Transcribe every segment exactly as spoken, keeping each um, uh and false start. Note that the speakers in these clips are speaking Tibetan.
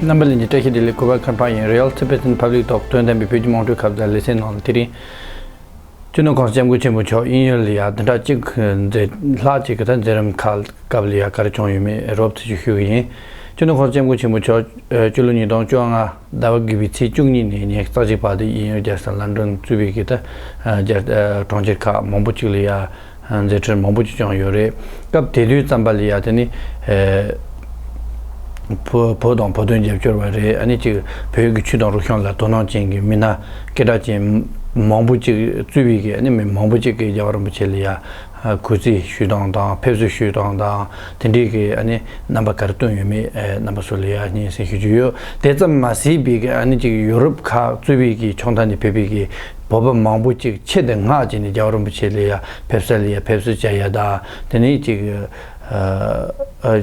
རྣམ་པ་ལྷན་རྒྱས་བཀྲ་ཤིས་བདེ་ལེགས། གུས་པ་མཁས་པ་ཡིན། Royal Tibetan Public Talk དོན་དམ་པའི་བོད་ཀྱི་དམངས་ཁྲོད་ཁ་བརྡ་ལེ་ཚན་ནང་ལ། དེ་རིང་སྤྱི་ནོར་༸གོང་ས་༸སྐྱབས་མགོན་ཆེན་པོ་མཆོག་དབྱིན་ཡུལ་ལ་ཡ་བདུན་ཕྲག་གཅིག་མཛད། ལྷག་ཅིག་གི་ད་མཛད་རིམ་ཁག་སྐབས་ལ་ཡ་ག་རེ་བྱུང་ཡོད་མེད་རོབ་ཙམ་ཞིག་ཞུ་གི་ཡིན། སྤྱི་ནོར་༸གོང་ས་༸སྐྱབས་མགོན་ཆེན་པོ་མཆོག་ཨ་སྤྱི་ལོ་ཉིས་སྟོང་བཅོ་ལྔ་ཟླ་བ་དགུ་པའི་ཚེས་བཅུ་གཉིས་ནས་ཉི་ཤུ་རྩ་གཅིག་བར་དུ་དབྱིན་ཡུལ་རྒྱལ་ས་ལན་ཌན་གཙོས་པའི་གི་ད་ཨ་རྒྱལ་ཨ་གྲོང་ཁྱེར་ཁག་མང་པོ་ཅིག་ལ་ཡ་མཛད་འཕྲིན་མང་པོ་ཅིག་བྱུང་ཡོད་རེད། སྐབས་དེ་དུས་ཙམ་པ་ལ་ཡ་དེ་ནི་ཨ་བོད་བོད་དང་བོད་དོན་རྒྱབ་སྐྱོར་བ་རེད། ཨ་ནི་ཅིག་བོད་ཀྱི་ཆོས་དང་རིག་གཞུང་ལ་དོ་སྣང་ཅན་གྱི་མི་སྣ་སྐད་གྲགས་ཅན་མང་པོ་ཅིག་གཙོས་པའི་གི་ཨ་ནི་མི་མང་པོ་ཅིག་གིས་རྒྱལ་བ་རིན་པོ་ཆེ་ལ་ཡ་གུས་བརྩི་ཞུས་སྟངས་དང་ཕེབས་བསུ་ཞུས་སྟངས་དང་དེ་འདྲའི་གི་ཨ་ནི་རྣམ་པ་ག་རེ་བསྟན་ཡོད་མེད་ཨ་རྣམ་པ་ཚོ་ལ་ཡ་སྙན་སེང་ཞུ་རྒྱུ་ཡོད། དེ་ཙམ་མ་ཟད་པའི་གི་ཨ་ནི་ཅིག་ཡུ་རོབ་ཁག་གཙོས་པའི་གི་ཕྱོགས་མཐའ་ནས་ཕེབས་པའི་གི་བོད་པ་མང་པོ་ཅིག་ཆེད་དུ་མངགས་བྱས་ནས་རྒྱལ་བ་རིན་པོ་ཆེ་ལ་ཡ་ཕེབས་ས་ལ་ཡ་ཕེབས་བསུ་བྱ་ཡ་དང་། དེ་ནས་ཅིག་ཨ་ཨ་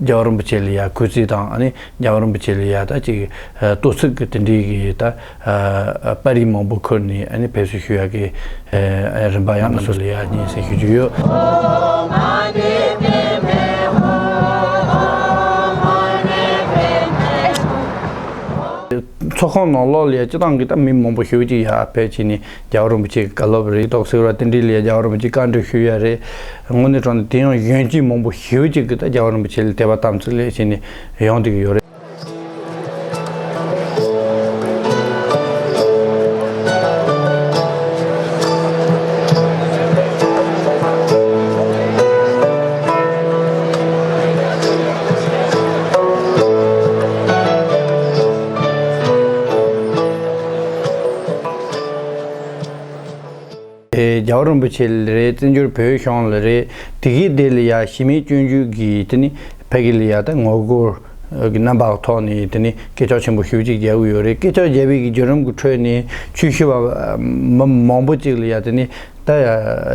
རྒྱལ་བ་རིན་པོ་ཆེ་ལ་ཡ་གུས་བརྩི་དང་། ཨ་ནི་རྒྱལ་བ་རིན་པོ་ཆེ་ལ་ཡ་ད་ཅིག་ཨ་གཏོར་ཚིག་གི་དེ་འདྲའི་གི་ད་ཨ་པར་རིས་མང་པོ་ཁུར་ནས་ཨ་ནི་ཕེབས་བསུ་ཞུ་ཡ་གི་ཨ་རིམ་པ་ཡང་ང་ཚོ་ལ་ཡ་སྙན་སེང་ཞུ་རྒྱུ་ཡོད། ཚོགས་ཁང་ནང་ལོགས་ལ་ཡ་སྤྱི་བཏང་གི་ད་མི་མང་པོ་ཞེ་པོ་ཅིག་ཡར་ཕེབས་བྱས་ནས་རྒྱལ་བ་རིན་པོ་ཆེ་གི་བཀའ་སློབ་རེད། ཏོག་ཟེར་བ་དེ་འདྲའི་ལ་ཡ་རྒྱལ་བ་རིན་པོ་ཆེ་བཀའ་འདྲི་ཞུ་ཡ་རེད། དངོས་གནས་དྲང་གནས་དེ་ཡང་གཞོན་སྐྱེས་མང་པོ་ཞེ་པོ་ཅིག་གིས་ད་རྒྱལ་བ་རིན་པོ་ཆེ་ལ་དད་པ་དམ་ཚིག་སླེབས་བྱས་ནས་ཡོང་བསྡད་ཀྱི་ཡོད་རེད། རྒྱལ་བ་རིན་པོ་ཆེ་ལ་རེད། བཙན་བྱོལ་བོད་གཞུང་ལ་རེད། དེ་གའི་སྡེ་ལ་ཡ་གཞི་མེད་སྐྱོན་བརྗོད་ཀྱི་དེ་ནི་ཕ་གི་ལ་ཡ་ད་ངོ་རྒོལ་གྱི་རྣམ་པ་ཐོག་ནས་དེ་ནི་སྐད་ཆ་ཆེན་པོ་ཞེ་པོ་ཅིག་རྒྱག་གི་ཡོད་རེད། སྐད་ཆ་རྒྱག་པའི་གི་བརྒྱུད་རིམ་གྱི་ཁྲོད་ནས་ཆོས་ཞུ་བ་མི་མང་པོ་ཅིག་ལ་ཡ་དེ་ནི་ད་ཡ་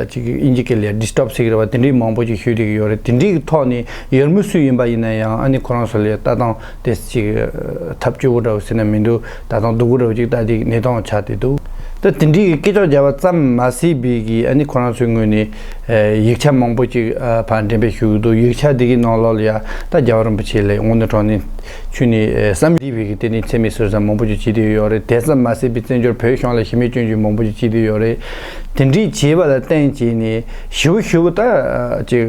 ཅིག་ཨིན་ཇི་སྐད་ལ་ཡ་ཌི་སི་ཊརབ་ཟེར་གི་རེད་བ། དེ་འདྲའི་མང་པོ་ཅིག་ཞུ་བསྡད་ཀྱི་ཡོད་རེད། དེ་འདྲའི་གི་ཐོག་ནས་ཡུལ་མི་སུ་ཡིན་པ་ཡིན་ན་ཡང་ཨ་ནི་ཁོ་རང་ཚོ་ལ་ཡ་ལྟ་སྟངས་དེ་ཅིག་ཐབས་སྐྱོ་བོ་འདྲ་བོ་ཟེར་ན་མི་འདུག་ད་དུང་སྡུག་པོ་འདྲ་བོ་ཅིག་ལྟ་དེ་གནས་སྟངས་ཆགས་བསྡད་འདུག་ད་དེ་འདྲའི་གི་སྐད་ཆ་རྒྱབ་པ་ཙམ་མ་ཟད་པའི་གི་ཨ་ནི་ཁོ་རང་ཚོའི་ངོས་ནས་ཡིག་ཆ་མང་པོ་ཅིག་ཕར་འགྲེམས་སྤེལ་ཞུ་གི་འདུག་ཡིག་ཆ་དེ་གི་ནང་ལོགས་ལ་ཡ་ད་རྒྱལ་བ་རིན་པོ་ཆེ་ལ་དངོས་གནས་དྲང་གནས་ཆོས་ནས་བསམ་འདས་པའི་གི་དེ་ནས་མཚན་སྨད་ཟུར་ཟ་མང་པོ་ཅིག་བྱས་བསྡད་ཡོད་རེད། དེ་ཙམ་མ་ཟད་པའི་བཙན་བྱོལ་བོད་གཞུང་ལ་གཞི་མེད་སྐྱོན་བརྗོད་མང་པོ་ཅིག་བྱས་བསྡད་ཡོད་རེད། དེ་འདྲའི་བྱས་པ་ལ་བརྟེན་བྱས་ནས་ཞེ་པོ་ཞེ་པོ་ད་ཅིག་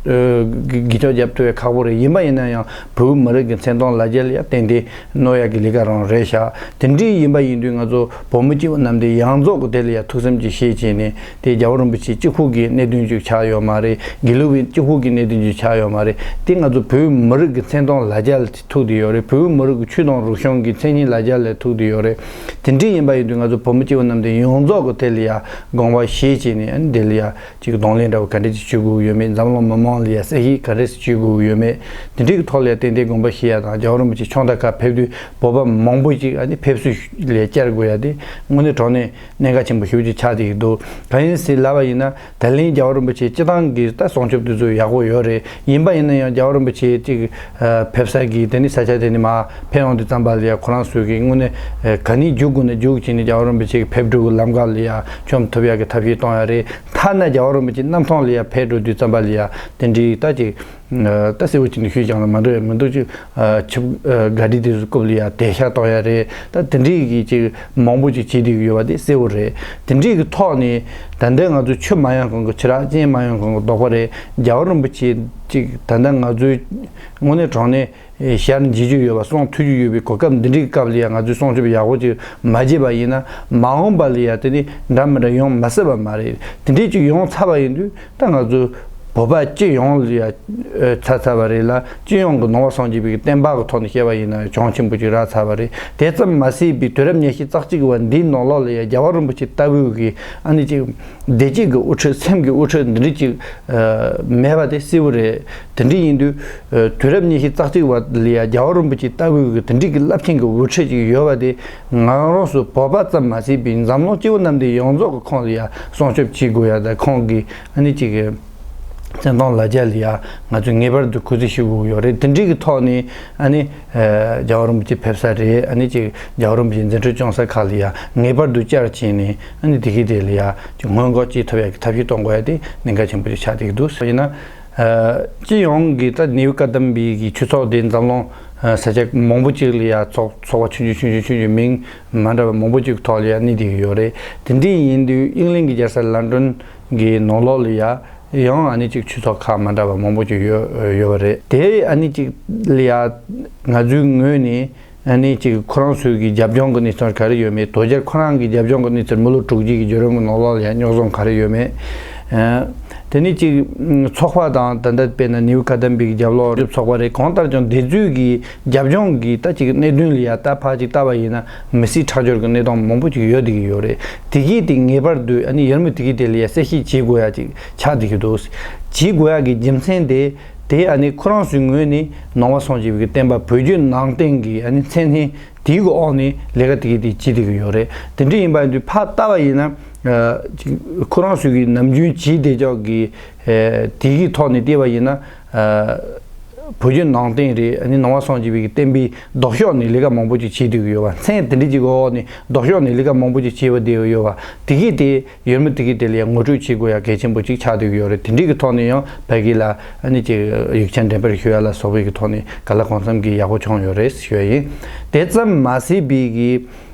འགུལ་སྐྱོད་རྒྱབ་ཐུབ་ཡ་ཁག་པོ་རེད། ཡིན་པ་ཡིན་ན་ཡང་བོད་མི་རིགས་ཀྱི་མཚན་མཐོང་ལ་རྒྱ་ལ་ཡ་ཏན་ཏན་གནོད་ཡག་གི་ལས་ཀ་རང་རེད་ཤག་དེ་འདྲའི་ཡིན་པ་ཡིན་དུས་ང་ཚོ་བོད་མི་སྤྱི་བོ་གནམ་བསྟན་ཡོངས་རྫོགས་ཀྱི་དེ་ལ་ཡ་ཐུགས་བསམ་ཅིག་བཞེས་བྱས་ནས་དེ་རྒྱལ་བ་རིན་པོ་ཆེ་གཅིག་པུ་གི་གནད་དོན་ཅིག་ཆགས་ཡོད་མ་རེད། དགེ་ལུགས་པའི་གཅིག་པུ་གི་གནད་དོན་ཅིག་ཆགས་ཡོད་མ་རེད། དེ་ང་ཚོ་བོད་མི་རིགས་ཀྱི་མཚན་མཐོང་ལ་རྒྱ་ལ་ཐུག་བསྡད་ཡོད་རེད། བོད་མི་རིགས་ཀྱི་ཆོས་དང་རིག་གཞུང་གི་མཚན་ཉིད་ལ་རྒྱ་ལ་ཐུག་བསྡད་ཡོད་རེད། དེ་འདྲའི་ཡིན་པ་ཡིན་དུས་ང་ཚོ་བོད་མི་སྤྱི་བོ་གནམ་བསྟན་ཡོངས་རྫོགས་ཀྱི་དེ་ལ་ཡ་དགོངས་པ་བཞེས་བྱས་ནས་ཨ་ནི་དེ་ལ་ཡ་ཅིག་གདོང་ལེན་འདྲ་བོ་ག་འདྲ་ཅིག་བྱེད་དགོས་ཀྱི་ཡོད་མེད། འཛམ་གླིང་མི་མང་ལ་ཡ་གསལ་བཤད་ག་འདྲ་ཞིག་བྱེད་དགོས་ཀྱི་ཡོད་མེད། དེ་འདྲའི་གི་ཐོག་ལ་ཡ་ཏན་ཏན་དགོངས་པ་བཞེས་ཡ་དང་། རྒྱལ་བ་རིན་པོ་ཆེ་ཕྱོགས་མཐའ་ཁག་ཕེབས་དུས་བོད་པ་མང་པོ་ཅིག་ཨ་ནི་ཕེབས་བསུ་ལ་བཅར་དགོས་ཡ་དེ་དངོས་གནས་དྲང་གནས་གནད་འགག་ཆེན་པོ་ཞེ་པོ་ཅིག་ཆགས་བསྡད་ཀྱི་འདུག་གང་ཡིན་ཟེར་ལབ་པ་ཡིན་ན། ད་ལན་རྒྱལ་བ་རིན་པོ་ཆེ་སྤྱི་བཏང་གི་ད་སྲུང་སྐྱོབ་དེ་ཚོ་ཡག་པོ་ཡོད་རེད། ཡིན་པ་ཡིན་ན་ཡང་རྒྱལ་བ་རིན་པོ་ཆེ་ཅིག་ཕེབས་ས་གི་དེ་ནི་ས་ཆ་དེ་ནི་མར་ཕེབས་ཡོང་དུས་ཙམ་པ་ལ་ཡ་ཁོ་རང་ཚོས་གི་དངོས་གནས་ག་ནས་རྒྱུག་དགོས་ན་རྒྱུག་བྱས་ནས་རྒྱལ་བ་རིན་པོ་ཆེ་གི་ཕེབས་འགྲོ་གི་ལམ་ཁ་ལ་ཡ་མཆོང་ཐུབ་ཡག་གི་ཐབས་ཤེས་གཏོང་ཡ་རེད། ཐ་ན་རྒྱལ་བ་རིན་པོ་ཆེ་གནམ་ཐང་ལ་ཡ་ཕེབས་འགྲོ་དུས་ཙམ་པ་ལ་ཡ་དེ་འདྲའི་ད་ཅིག་ད་གསལ་པོ་ཅིག་ནས་ཞུས་ཀྱང་ལ་མ་འགྲོ་ཡ་མི་འདུག་ཅིག་ཆིབས་ག་རི་དེ་ཚོ་རྐུབ་ལ་ཡ་དེད་ཤག་གཏོང་ཡ་རེད། ད་དེ་འདྲའི་གི་ཅིག་མང་པོ་ཅིག་བྱེད་བསྡད་ཀྱི་ཡོད་པ་དེ་གསལ་པོ་རེད། དེ་འདྲའི་གི་ཐོག་ནས་ད་ལྟ་ང་ཚོ་ཆུ་མ་ཡོང་གོང་གི་ཆུ་རགས། རྐྱེན་མ་ཡོང་གོང་གི་རྡོག་པ་རེད། རྒྱལ་བ་རིན་པོ་ཆེ་ཅིག་ད་ལྟ་ང་ཚོའི་དངོས་གནས་དྲང་གནས་ཞལ་མཇལ་རྒྱུ་ཡོད་པ། གསུང་ཐོས་རྒྱུ་ཡོད་པའི་གོ་སྐབས་འདི་འདྲའི་སྐབས་ལ་ཡ་ང་ཚོས་སྲུང་སྐྱོབ་ཡག་པོ་ཅིག་མ་བྱས་པ་ཡིན་ན། མ་འོངས་པ་ལ་ཡ་དེ་ནི་འདྲ་མི་འདྲ་ཡོང་མ་སྲིད་པ་མ་རེད། དེ་འདྲའི་ཅིག་ཡོང་ཚར་བ་ཡིན་དུས་ད་ང་ཚོ་བོད་པ་སྤྱི་ཡོངས་ལ་ཡ་ཚར་ཚར་བ་རེད་ལ། སྤྱི་ཡོངས་ཀྱི་ནང་པ་སངས་རྒྱས་པའི་བསྟན་པ་གི་ཐོག་ནས་བཤད་པ་ཡིན་ན་གྱོང་ཆེན་པོ་ཅིག་རག་ཚར་བ་རེད། དེ་ཙམ་མ་ཟད་པའི་དུས་རབས་ཉི་ཤུ་རྩ་གཅིག་པ་འདིའི་ནང་ལོགས་ལ་ཡ་རྒྱལ་བ་རིན་པོ་ཆེ་ལྟ་བུའི་གི་ཨ་ནི་ཅིག་བདེ་སྐྱིད་ཀྱི་དབུ་ཁྲིད། སེམས་ཀྱི་དབུ་ཁྲིད་འདི་འདྲ་ཅིག་ཨ་མེད་པ་དེ་གསལ་པོ་རེད། དེ་འདྲ་ཡིན་དུས་ཨ་དུས་རབས་ཉི་ཤུ་རྩ་གཅིག་པ་ལ་ཡ་རྒྱལ་བ་རིན་པོ་ཆེ་ལྟ་བུའི་གི་དེ་འདྲ་གི་རླབས་ཆེན་གྱི་དབུ་ཁྲིད་ཅིག་ཡོད་པ་དེ་ང་རང་ཚོ་བོད་པ་ཙམ་མ་ཟད་པའི་འཛམ་གླིང་སྤྱི་བོ་གནམ་བསྟན་ཡོངས་རྫོགས་ཀྱི་ཁོང་ལ་ཡ་སྲུང་སྐྱོབ་བྱེད་དགོས་ཡ་དང་། ཁོང་གི་ཨ་ནི་ཅིག་མཚན་མཐོང་ལ་རྒྱ་ལ་ཡ་ང་ཚོས་ངེས་པར་དུ་གུས་བརྩི་ཞུ་དགོས་ཡོད་རེད། དེ་འདྲ་གི་ཐོག་ནས་ཨ་ནི་ཨ་རྒྱལ་བ་རིན་པོ་ཆེ་ཕེབས་ས་རེད། ཨ་ནི་ཅིག་རྒྱལ་བ་རིན་པོ་ཆེ་མཛད་འཕྲིན་སྐྱོང་ས་ཁག་ལ་ཡ་ངེས་པར་དུ་བཅར་བྱས་ནས་ཨ་ནི་དེ་གི་དེ་ལ་ཡ་ཅིག་སྔོན་འགོག་བྱེད་ཐུབ་ཡ་གི་ཐབས་ཤེས་གཏོང་དགོས་ཡ་དེ་གནད་འགག་ཆེན་པོ་ཅིག་ཆགས་བསྡད་ཀྱི་འདུག་ཡིན་ན་ཨ་སྤྱི་ཡོངས་ཀྱི་ད་ནེའུ་བཀའ་གདམས་པའི་གི་ཆོས་ཚོགས་དེ་འཛམ་གླིང་ ས་ཆ་མང་པོ་ཅིག་ལ་ཡ་ཚོགས་ཚོགས་པ་ཆུང་ཆུང་ཆུང་ཆུང་ཆུང་ཆུང་མིང་མ་འདྲ་བ་མང་པོ་ཅིག་ཐོག་ལ་ཡ་གནས་བསྡད་ཀྱི་ཡོད་རེད། དེ་འདྲ་ཡིན་དུས་ཨིང་ལན་གྱི་རྒྱལ་ས་ལན་ཀྲན་གྱི་ནང་ལོགས་ལ་ཡ་ཡང་ཨ་ནི་ཅིག་ཆོས་ཚོགས་ཁག་མ་འདྲ་བ་མང་པོ་ཅིག་ཡོད་ཡོད་པ་རེད། དེ་ཨ་ནི་ཅིག་ལ་ཡ་ང་ཚོའི་ངོས་ནས། ཨ་ནི་ཅིག་ཁོ་རང་ཚོའི་གི་རྒྱབ་ལྗོངས་ཀྱི་གནས་ཚུལ་ག་རེ་ཡོད་མེད། དོལ་རྒྱལ་ཁོ་རང་གི་རྒྱབ་ལྗོངས་ཀྱི་གནས་ཚུལ་མི་ལོ་དྲུག་ཅུ་གི་བརྒྱུད་རིམ་གྱི་ནང་ལོགས་ལ་ཡང་རྙོག་ཟིང་ག་རེ་ཡོད་མེད། ཨ། དེ་ནི་ཅིག་ཚོགས་པ་དང་ད་ལྟ་དཔེར་ན་ནིའུ་ཀ་དམ་པའི་གི་རྒྱབ་ལོགས་རིབ་ཚོགས་པ་རེད། གང་ལྟར་ཀྱང་དེ་ཚོའི་གི་རྒྱབ་ལྗོངས་ཀྱི་ད་ཅིག་གནད་དོན་ལ་ཡ་ད་ཕར་ཅིག་ལྟ་བ་ཡིན་ན་མི་སྲིད་ཁྲག་སྦྱོར་གྱི་གནས་སྟངས་མང་པོ་ཅིག་ཡོད་བསྡད་ཀྱི་ཡོད་རེད། དེ་གི་དེ་ངེས་པར་དུ་ཨ་ནི་ཡར་མི་དེ་གི་དེ་ལ་ཡ་གསལ་བཤད་བྱེད་དགོས་ཡ་ཅིག་ཆགས་བསྡད་ཀྱི་འདུག་བྱེད་དགོས་ཡ་གི་རྒྱུ་མཚན་དེ། དེ་ཨ་ནི་ཁོ་རང་ཚོའི་ངོས་ནས་ནང་པ་སངས་རྒྱས་པའི་གི་བསྟན་པ་བོད་བརྒྱུད་ནང་བསྟན་གྱི་ཨ་ནི་མཚན་སྙན་དེའི་གི་འོག་ནས་ལས་ཀ་དེ་གི་དེ་བྱེད་བསྡད་ཀྱི་ཡོད་རེད། དེ་འདྲ་ཡིན་པ་ཡིན་དུས་ཕར་ལྟ་བ་ཡིན་ན། ཨ། ཅིག་ཁོ་རང་ཚོའི་གི་ནམ་རྒྱུན་བྱེད་བསྡད་ཀྱོག་གི། ཨ། དེ་གི་ཐོག་ནས་བལྟས་པ་ཡིན་ན། ཨ། བོད་བརྒྱུད་ནང་བསྟན་རེད། ཨ་ནི་ནང་པ་སངས་རྒྱས་པའི་གི་བསྟན་པའི་ལྡོག་ཕྱོགས་ནས་ལས་ཀ་མང་པོ་ཅིག་བྱེད་བསྡད་ཀྱི་ཡོད་པ། མཚན་དེ་འདྲ་ཅིག་གི་འོག་ནས་ལྡོག་ཕྱོགས་ནས་ལས་ཀ་མང་པོ་ཅིག་བྱེད་པ་བསྡད་ཡོད་པ། དེ་གི་དེ། ཡོད་མེད་དེ་གི་དེ་ལ་ཡང་ངོ་སྤྲོད་བྱེད་དགོས་ཡ་གལ་ཆེན་པོ་ཅིག་ཆགས་བསྡད་ཀྱི་ཡོད་རེད། དེ་འདྲའི་གི་ཐོག་ནས་ཡང་ཕ་གི་ལ་ཨ་ནི་ཅིག་ཡིག་ཆ་འགྲེམས་སྤེལ་ཞུ་ཡ་ལ་སོགས་པའི་གི་ཐོག་ནས་ག་ལ་གང་འཚམ་གི་ཡག་པོ་བྱུང་ཡོད་རེད་ཞུ་ཡ་ཡིན། དེ་ཙམ་མ་ཟད་པའི་གི།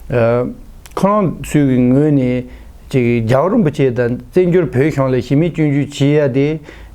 ཨ། ཁོ་རང་ཚོའི་གི་ངོས་ནས་ཅིག་རྒྱལ་བ་རིན་པོ་ཆེ་དང་བཙན་བྱོལ་བོད་གཞུང་ལ་གཞི་མེད་སྐྱོན་བརྗོད་བྱེད་ཡ་དེ།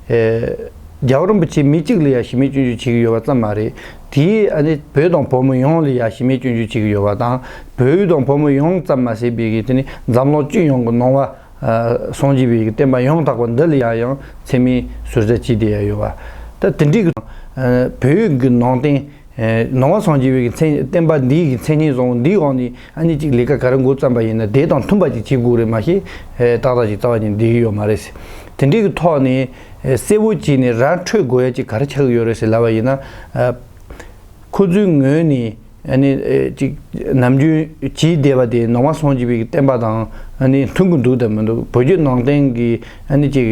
ཨ། རྒྱལ་བ་རིན་པོ་ཆེ་མི་གཅིག་ལ་ཡང་གཞི་མེད་སྐྱོན་བརྗོད་བྱེད་ཀྱི་ཡོད་པ་ཙམ་མ་རེད། དེས་ཨ་ནི་བོད་དང་བོད་མི་ཡོངས་ལ་ཡང་གཞི་མེད་སྐྱོན་བརྗོད་བྱེད་ཀྱི་ཡོད་པ་དང་། བོད་དང་བོད་མི་ཡོངས་ཙམ་མ་ཟད་པའི་གི་དེ་ནི་འཛམ་གླིང་སྤྱི་ཡོངས་ཀྱི་ནང་པ། ཨ། སངས་རྒྱས་པའི་གི་བསྟན་པ་ཡང་དག་པ་འདི་ལ་ཡང་ཡང་མཚན་སྨད་ཟུར་ཟ་བྱེད་བསྡད་ཡ་ཡོད་པ། ད་དེ་འདྲའི་གི། ཨ། བོད་ཀྱི་ནང་བསྟན། ཨ། ནང་པ་སངས་རྒྱས་པའི་གི་མཚན་བསྟན་པ་འདིའི་གི་མཚན་སྙན་བཟང་པོ་འདིའི་འོག་ནས་ཨ་ནི་ཅིག་ལས་ཀ་ག་རེ་འགོ་བརྩམས་པ་ཡིན་ན་དེ་དང་མཐུན་པ་ཅིག་བྱེད་དགོས་རེད། མ་གཞི། ཨ། ཏག་ཏག་ཅིག་རྩ་བ་ཉིད་བསྡད་ཀྱི་ཡོད་མ་རེད། དེ་འདྲའི་གི་ཐོག་ནས། ཨ། གསལ་བོ་བྱས་ནས་ར་འཕྲོད་དགོས་ཡ་ཅིག་ག་རེ་ཆགས་ཀྱི་ཡོད་རེད་ཟེར་ལབ་པ་ཡིན་ན། ཨ། ཁོ་ཚོའི་ངོས་ནས་ཨ་ནི། ཨ། ཅིག་ནམ་རྒྱུན་བྱེད་བསྡད་པ་དེ་ནང་པ་སངས་རྒྱས་པའི་གི་བསྟན་པ་དང་ཨ་ནི་མཐུན་གི་འདུག་དང་མི་འདུག་བོད་བརྒྱུད་ནང་བསྟན་གྱི་ཨ་ནི་ཅིག་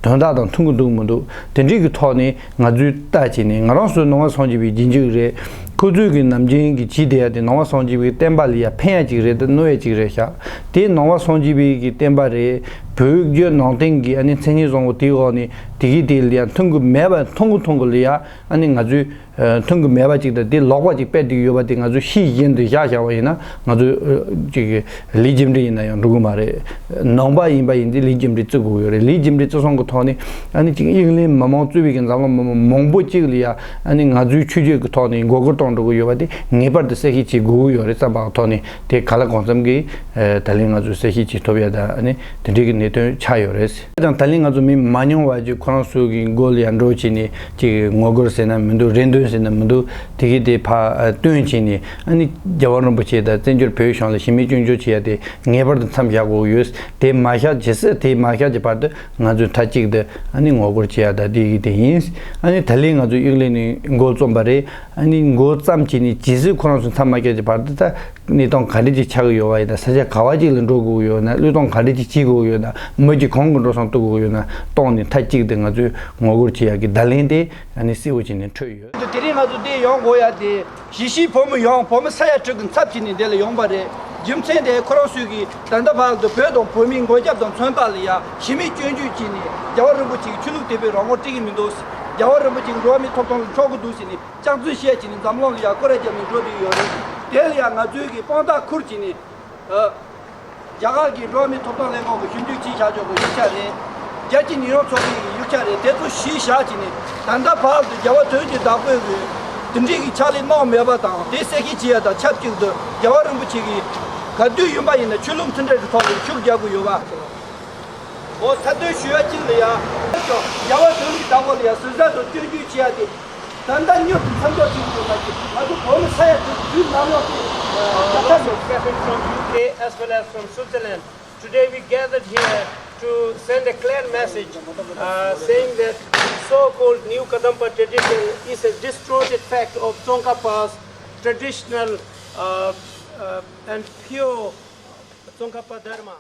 དོན་དག་དང་མཐུན་གི་འདུག་མི་འདུག་དེ་འདྲའི་གི་ཐོག་ནས་ང་ཚོས་ལྟ་བྱས་ནས། ང་རང་ཚོ་ནང་པ་སངས་རྒྱས་པའི་རྗེས་འཇུག་རེད། ཁོ་ཚོས་གི་ནམ་རྒྱུན་གི་བྱེད་བསྡད་ཡ་དེ་ནང་པ་སངས་རྒྱས་པའི་བསྟན་པ་ལ་ཡ་ཕན་ཡ་ཅིག་རེད་དམ་གནོད་ཡ་ཅིག་རེད་ཤག་དེ་ནང་པ་སངས་རྒྱས་པའི་གི་བསྟན་པ་རེད། བོད་བརྒྱུད་ནང་བསྟན་གྱི་ཨ་ནི་མཚན་སྙན་བཟང་པོ་དེའི་འོག་ནས་དེ་གི་དེ་ལ་ཡ་མཐུན་གི་མེད་པ་མཐོང་གི་མཐོང་གི་ལ་ཡ་ཨ་ནི་ང་ཚོས། ཨ། མཐུན་གི་མེད་པ་ཅིག་དང་དེ་ལོག་པ་ཅིག་སྤེལ་བསྡད་ཡོད་པ་དེ་ང་ཚོས་ཤེས་བཞིན་དུ་བཞག་བཞག་པ་ཡིན་ན་ང་ཚོས། ཨ། ཅིག་ལས་རྒྱུ་འབྲས་ཡིན་ན་ཡང་འགྲོ་གི་མ་རེད། ནང་པ་ཡིན་པ་ཡིན་དུས་ལས་རྒྱུ་འབྲས་བརྩི་དགོས་ཀྱི་ཡོད་རེད། ལས་རྒྱུ་འབྲས་བརྩི་སྟངས་ཀྱི་ཐོག་ནས་ཨ་ནི་ཅིག་དབྱིན་ལན་མི་མང་གཙོས་པའི་གི་འཛམ་གླིང་མི་མང་མང་པོ་ཅིག་ལ་ཡ་ཨ་ནི་ང་ཚོའི་ཆོས་བརྒྱུད་ཀྱི་ཐོག་ནས་མགོ་སྐོར་གཏོང་འགྲོ་གི་ཡོད་པ་དེ་ངེས་པར་དུ་གསལ་བཤད་བྱེད་དགོས་ཀྱི་ཡོད་རེད་བསམ་པའི་ཐོག་ནས། དེ་ག་ལ་གང་འཚམ་གྱིས། ཨ། ད་ལན་ང་ཚོས་གསལ་བཤད་བྱེད་ཐུབ་ཡ་ད་ཨ་ནི་དེ་འདྲའི་གི་གནད་དོན་ཆགས་ཡོད་རེད། ཀྱང་ད་ལན་ང་ཚོ་མི་མ་མྱོང་བ་ཅིག་ཁོ་རང་ཚོ་གི་མགོ་ལ་ཡར་འགྲོ་བྱས་ནས་ཅིག་ངོ་རྒོལ་ཟེར་ན་མི་འདུག་རེ་འདུན་ཟེར་ན་མི་འདུག་དེ་གི་དེ་ཕར། ཨ། བཏོན་བྱས་ནས་ཨ་ནི་རྒྱལ་བ་རིན་པོ་ཆེ་དང་བཙན་བྱོལ་བོད་གཞུང་ལ་གཞི་མེད་སྐྱོན་བརྗོད་བྱེད་ཡ་དེ་ངེས་པར་དུ་མཚམས་བཞག་དགོས་ཡོད། དེ་མ་བཞག་ཇི་སྲིད་དེ་མ་བཞག་གི་བར་དུ་ང་ཚོས་མཐའ་གཅིག་ཏུ་ཨ་ནི་ངོ་རྒོལ་བྱེད་ཡ་ད་དེ་གི་དེ་ཡིན། ཨ་ནི་ད་ལན་ང་ཚོ་དབྱིན་ལན་ནས་མགོ་རྩོམ་པ་རེད། ཨ་ནི་མགོ་བརྩམས་བྱས་ནས་ཇི་སྲིད་ཁོ་རང་ཚོ་མཚམས་མ་བཞག་གི་བར་དུ་ད། གནས་སྟངས་ག་འདྲ་ཅིག་ཆགས་ཀྱི་ཡོད་པ་ཡིན་ན། ས་ཆ་ག་བ་ཅིག་ལ་འགྲོ་དགོས་ཀྱི་ཡོད་ན། བློས་གཏོང་ག་འདྲ་ཅིག་བྱེད་དགོས་ཀྱི་ཡོད་ན། མི་གཅིག་གང་གི་འགྲོ་སོང་གཏོང་དགོས་ཀྱི་ཡོད་ན། གཏོང་ནས་མཐའ་གཅིག་ཏུ་ང་ཚོས་ངོ་རྒོལ་བྱེད་ཡག་གི་བརྡ་ལན་དེ་ཨ་ནི་གསལ་བོ་བྱས་ནས་འཕྲོད་ཡོད། དེ་རིང་ང་ཚོ་འདིར་ཡོང་དགོས་ཡ་དེ། གཞིས་བྱེས་བོད་མི་ཡོངས། བོད་མི་ས་ཡ་དྲུག་གི་ཚབ་བྱས་ནས་འདི་ལ་ཡོང་པ་རེད། རྒྱུ་མཚན་དེ་ཁོ་རང་ཚོས་ཀྱིས་ད་ལྟ་བར་དུ་བོད་དང་བོད་མིའི་མགོན་སྐྱབས་དང་མཚོན་རྟགས་ལ་ཡ་གཞི་མེད་སྐྱོན་བརྗོད་བྱས་ནས། རྒྱལ་བ་རིན་པོ་ཆེ་གིས་ཆོས་ལུགས་དད་པའི་རང་དབང་སྤྲད་ཀྱི་མི་འདུག་རྒྱལ་བ་རིན་པོ་ཆེ་གིས་འགྲོ་བ་མིའི་ཐོབ་ཐང་ལ་འཕྲོག་གི་འདུག་ཟེར་ནས། སྐྱག་རྫུན་བཤད་བྱས་ནས་འཛམ་གླིང་ལ་ཡ་སྐོར་ར་རྒྱབ་ནས་འགྲོ་བསྡད་ཡོད་རེད། དེ་ལ་ཡ་ང་ཚོའི་གི་དཔང་རྟགས་ཁུར་བྱས་ནས། ཨ། རྒྱ་གར་གྱི་འགྲོ་བ་མིའི་ཐོབ་ཐང་ལྷན་ཁང་གི་ཞིབ་འཇུག་བྱས་བཞག་ཆོག་གི་ཡིག་ཆ་རེད། རྒྱལ་སྤྱིའི་ཉེས་ཡངས་ཚོགས་པའི་གི་ཡིག་ཆ་རེད། དེ་ཚོ་གཞི་བཞག་བྱས་ནས་ད་ལྟ་བར་དུ་རྒྱལ་བ་དོན་གྱི་བདག་པོས་གི་དེ་འདྲའི་གི་ཕྱག་ལས་གནང་མེད་པ་དང་། དེ་གསལ་བཤད་བྱེད་ཡ་དང་ཆབས་ཅིག་ཏུ་རྒྱལ་བ་རིན་པོ་ཆེ་གིས་ག་དུས་ཡིན་པ་ཡིན་ན་ཆོས་ལུགས་མཐུན་འབྲེལ་གྱི་ཐོག་ལ་ཤུགས་རྒྱག་དགོས་ཡོད་པ། འོ། མཐའ་དོན་ཞུ་ཡ་གཅིག་ལ་ཡ། རྒྱལ་བ་དོན་གྱི་བདག་པོ་ལ་ཡ་ཟུར་ཟ་དང་སྐྱོན་བརྗོད་བྱེད་ཡ་དེ་ད་ལྟ་མྱུར་དུ་མཚམས་འཇོག་བྱེད་དགོས་པ་ཞིག་ང་ཚོ་བོད་མི་ས་ཡ་དྲུག་དུས་ནམ་ཡང་དེ་ཡག་ཐབས་མེད། From U K as well as from Switzerland. Today we gathered here to send a clear message, uh, saying that so-called New Kadampa tradition is a distorted fact of Tsongkhapa's traditional, uh, uh, and pure Tsongkhapa Dharma.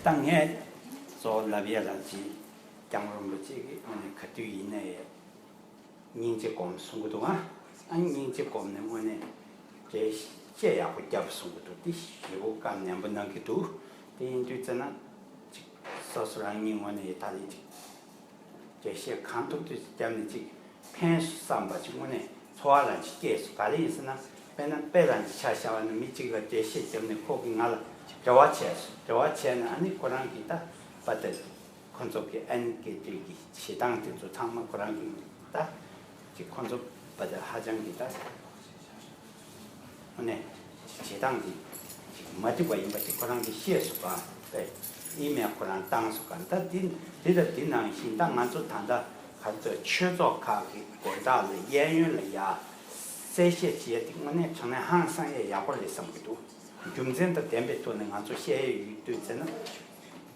ད་ངས་གཙོ་བོ་ལབ་ཡ་ལ་ཅིག་སྐྱབས་མགོན་རིན་པོ་ཆེ་གིས་དངོས་གནས་ག་དུས་ཡིན་ན་ཡང་སྙིང་རྗེ་སྒོམ་གསུང་གི་འདུག་ཨ། ཨ་ནི་སྙིང་རྗེ་སྒོམ་ནས་དངོས་གནས་འགྲེལ་བཤད་ཡག་པོ་རྒྱབ་གསུང་གི་འདུག་དེ་ཞེ་པོ་བཀའ་ནན་པོ་གནང་གི་འདུག་དེ་ཡིན་དུས་ཙམ་ན་ཅིག་སོ་སོ་རང་ཉིད་དངོས་གནས་ད་ལན་ཅིག་འགྲེལ་བཤད་གང་ཐུབ་ཐུབ་ཅིག་བརྒྱབ་ནས་ཅིག་ ཕན་བསམ་པ་ཅིག་དངོས་གནས་ཚོར་བ་རང་ཅིག་སྐྱེས་སོང་། ག་རེ་ཡིན་ཟེར་ན། དཔེར་ན་དཔེ་རང་ཅིག་ཆ་བཞག་པ་ན། མི་གཅིག་ལ་འགྲེལ་བཤད་བརྒྱབ་ནས་ཁོ་གིས་ང་ལ་འབྲེལ་བ་བྱས་སོང་། འབྲེལ་བ་བྱས་ནས་ཨ་ནི་ཁོ་རང་གིས་ད་པ་ཏི་ཁོ་ཚོ་གི་ཨན་ཀེ་ཏི་གི་བྱེད་སྟངས་དེ་ཚོ་ཚང་མ་ཁོ་རང་གིས་ད་ཅིག་ཁོ་ཚོ་པ་ཏི་ཧ་ཅང་གི་ད་དངོས་གནས་བྱེད་སྟངས་དེ་ཅིག་མ་འགྲིག་པ་ཡིན་པ་དེ་ཁོ་རང་གིས་ཤེས་སོང་ག། ཨི་མེལ་ཁོ་རང་བཏང་སོང་ག། ད་འདི་འདི་ལ་འདི་ནང་བཞིན་ད་ང་ཚོ་ད་ལྟ་ག་ཚོད་ཆོས་ཚོགས་ཁག་གི་དགོན་བདག་ལ་གཡས་གཡོན་ལ་ཡ་གསལ་བཤད་བྱེད་ཡ་དེ་དངོས་གནས་དྲང་གནས་ཧང་སང་ཡ་ཡག་པོ་རེད་བསམ་གི་འདུག། རྒྱུ་མཚན་དང་ལྡན་པའི་ཐོག་ནས་ང་ཚོ་བཤད་ཡ་ཡོད་དུས་ཟེར་ན།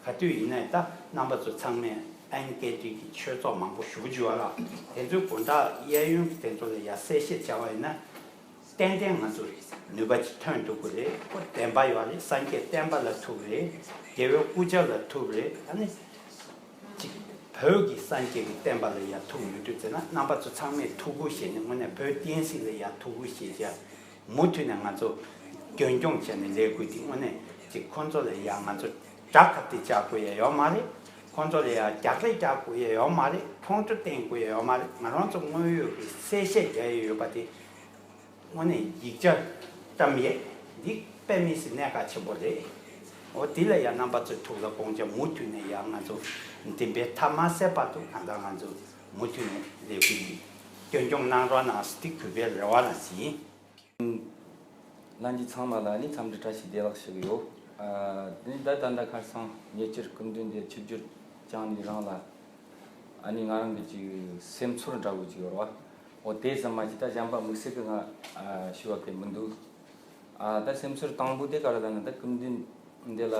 ག་དུས་ཡིན་ནའི་ད་རྣམ་པ་ཚོ་ཚང་མས་ཨན་ཀེ་ཏི་གི་ཆོས་ཚོགས་མང་པོ་ཞུ་རྒྱུ་ཡོད་ལ། དེ་ཚོའི་དགོན་བདག་གཡས་གཡོན་གྱི་དེ་ཚོ་ལ་ཡ་གསལ་བཤད་བྱ་བ་ཡིན་ན། ཏན་ཏན་ང་ཚོ་ནུས་པ་ཅིག་ཐོན་ཐུབ་ཀྱི་རེད། ཁོ་བདེན་པ་ཡོད་རེད། སངས་རྒྱས་བསྟན་པ་ལ་ཐུག་རེད། རྒྱལ་བའི་སྐུ་ཕྱྭ་ལ་ཐུག་རེད། ཨ་ནི་ཅིག་བོད་ཀྱི་སངས་རྒྱས་ཀྱི་བསྟན་པ་ལ་ཡ་ཐུག་མི་ཐུབ་ཟེར་ན། རྣམ་པ་ཚོ་ཚང་མས་ཐུགས་ཁུར་བཞེས་ནས་དངོས་གནས་བོད་བསྟན་སྲིད་ལ་ཡ་ཐུགས་ཁུར་བཞེས་བྱས། མུ་མཐུད་ནས་ང་ཚོ་རྒྱུན་སྐྱོང་བྱས་ནས་ལས་དགོས་དེ། དངོས་གནས་ཅིག་ཁོ་ཚོ་ལ་ཡ་ང་ཚོ་དགྲ་ཁ་གཏད་བཅག་དགོས་ཡ་ཡོད་མ་རེད། ཁོ་ཚོ་ལ་ཡ་རྒྱག་རེས་རྒྱག་དགོས་ཡ་ཡོད་མ་རེད། ཁོང་ཁྲོ་བསྟན་དགོས་ཡ་ཡོད་མ་རེད། ང་རང་ཚོ་དངོས་ཡོད་ཀྱི་གསལ་བཤད་རྒྱག་ཡ་ཡོད་པ་དེ། དངོས་གནས་ཡིག་ཆ་བཀྲམ་ཡས་འདི་དཔེ་མི་སྲིད་གནད་འགག་ཆེན་པོ་རེད། འོ་དེ་ལ་ཡང་རྣམ་པ་ཚོའི་ཐུགས་ལ་དགོངས་བྱ། མུ་མཐུད་ནས་ཡང་ང་ཚོ་འདི་འདྲའི་མཐའ་མ་གསལ་བར་དུ་གང་ལྟར་ང་ཚོ་མུ་མཐུད་ནས་ལས་འགུལ་འདི་རྒྱུན་སྐྱོང་གནང་རོགས་གནང་ཟེར་དེ་གུས་པའི་རེ་བ་རང་ཡིན། ལྷན་རྒྱས་ཚང་མ་ལ་ནི་འཚམས་འདྲི་བཀྲ་ཤིས་བདེ་ལེགས་ཞུ་གི་ཡོད། ཨ་ནི་ད་ད་ལྟ་ཁ་སང་ཉེ་ཆར་སྐུ་མདུན་དེ་ཆིབས་བསྒྱུར་བསྐྱངས་ནས་རང་ལ། ཨ་ནི་ང་རང་གི་ཅིག་སེམས་ཚོར་འདྲ་བོ་ཅིག་ཡོད་རེད་བ། འོ་དེ་ཙམ་མ་ཅིག་ད་གཞན་པ་དམིགས་བསལ་གི་ང་ཨ་ཞུ་བ་གི་མི་འདུག། ཨ་ད་སེམས་ཚོར་དང་པོ་དེ་ག་རེ་ལབ་ན། ད་སྐུ་མདུན་འདི་ལ་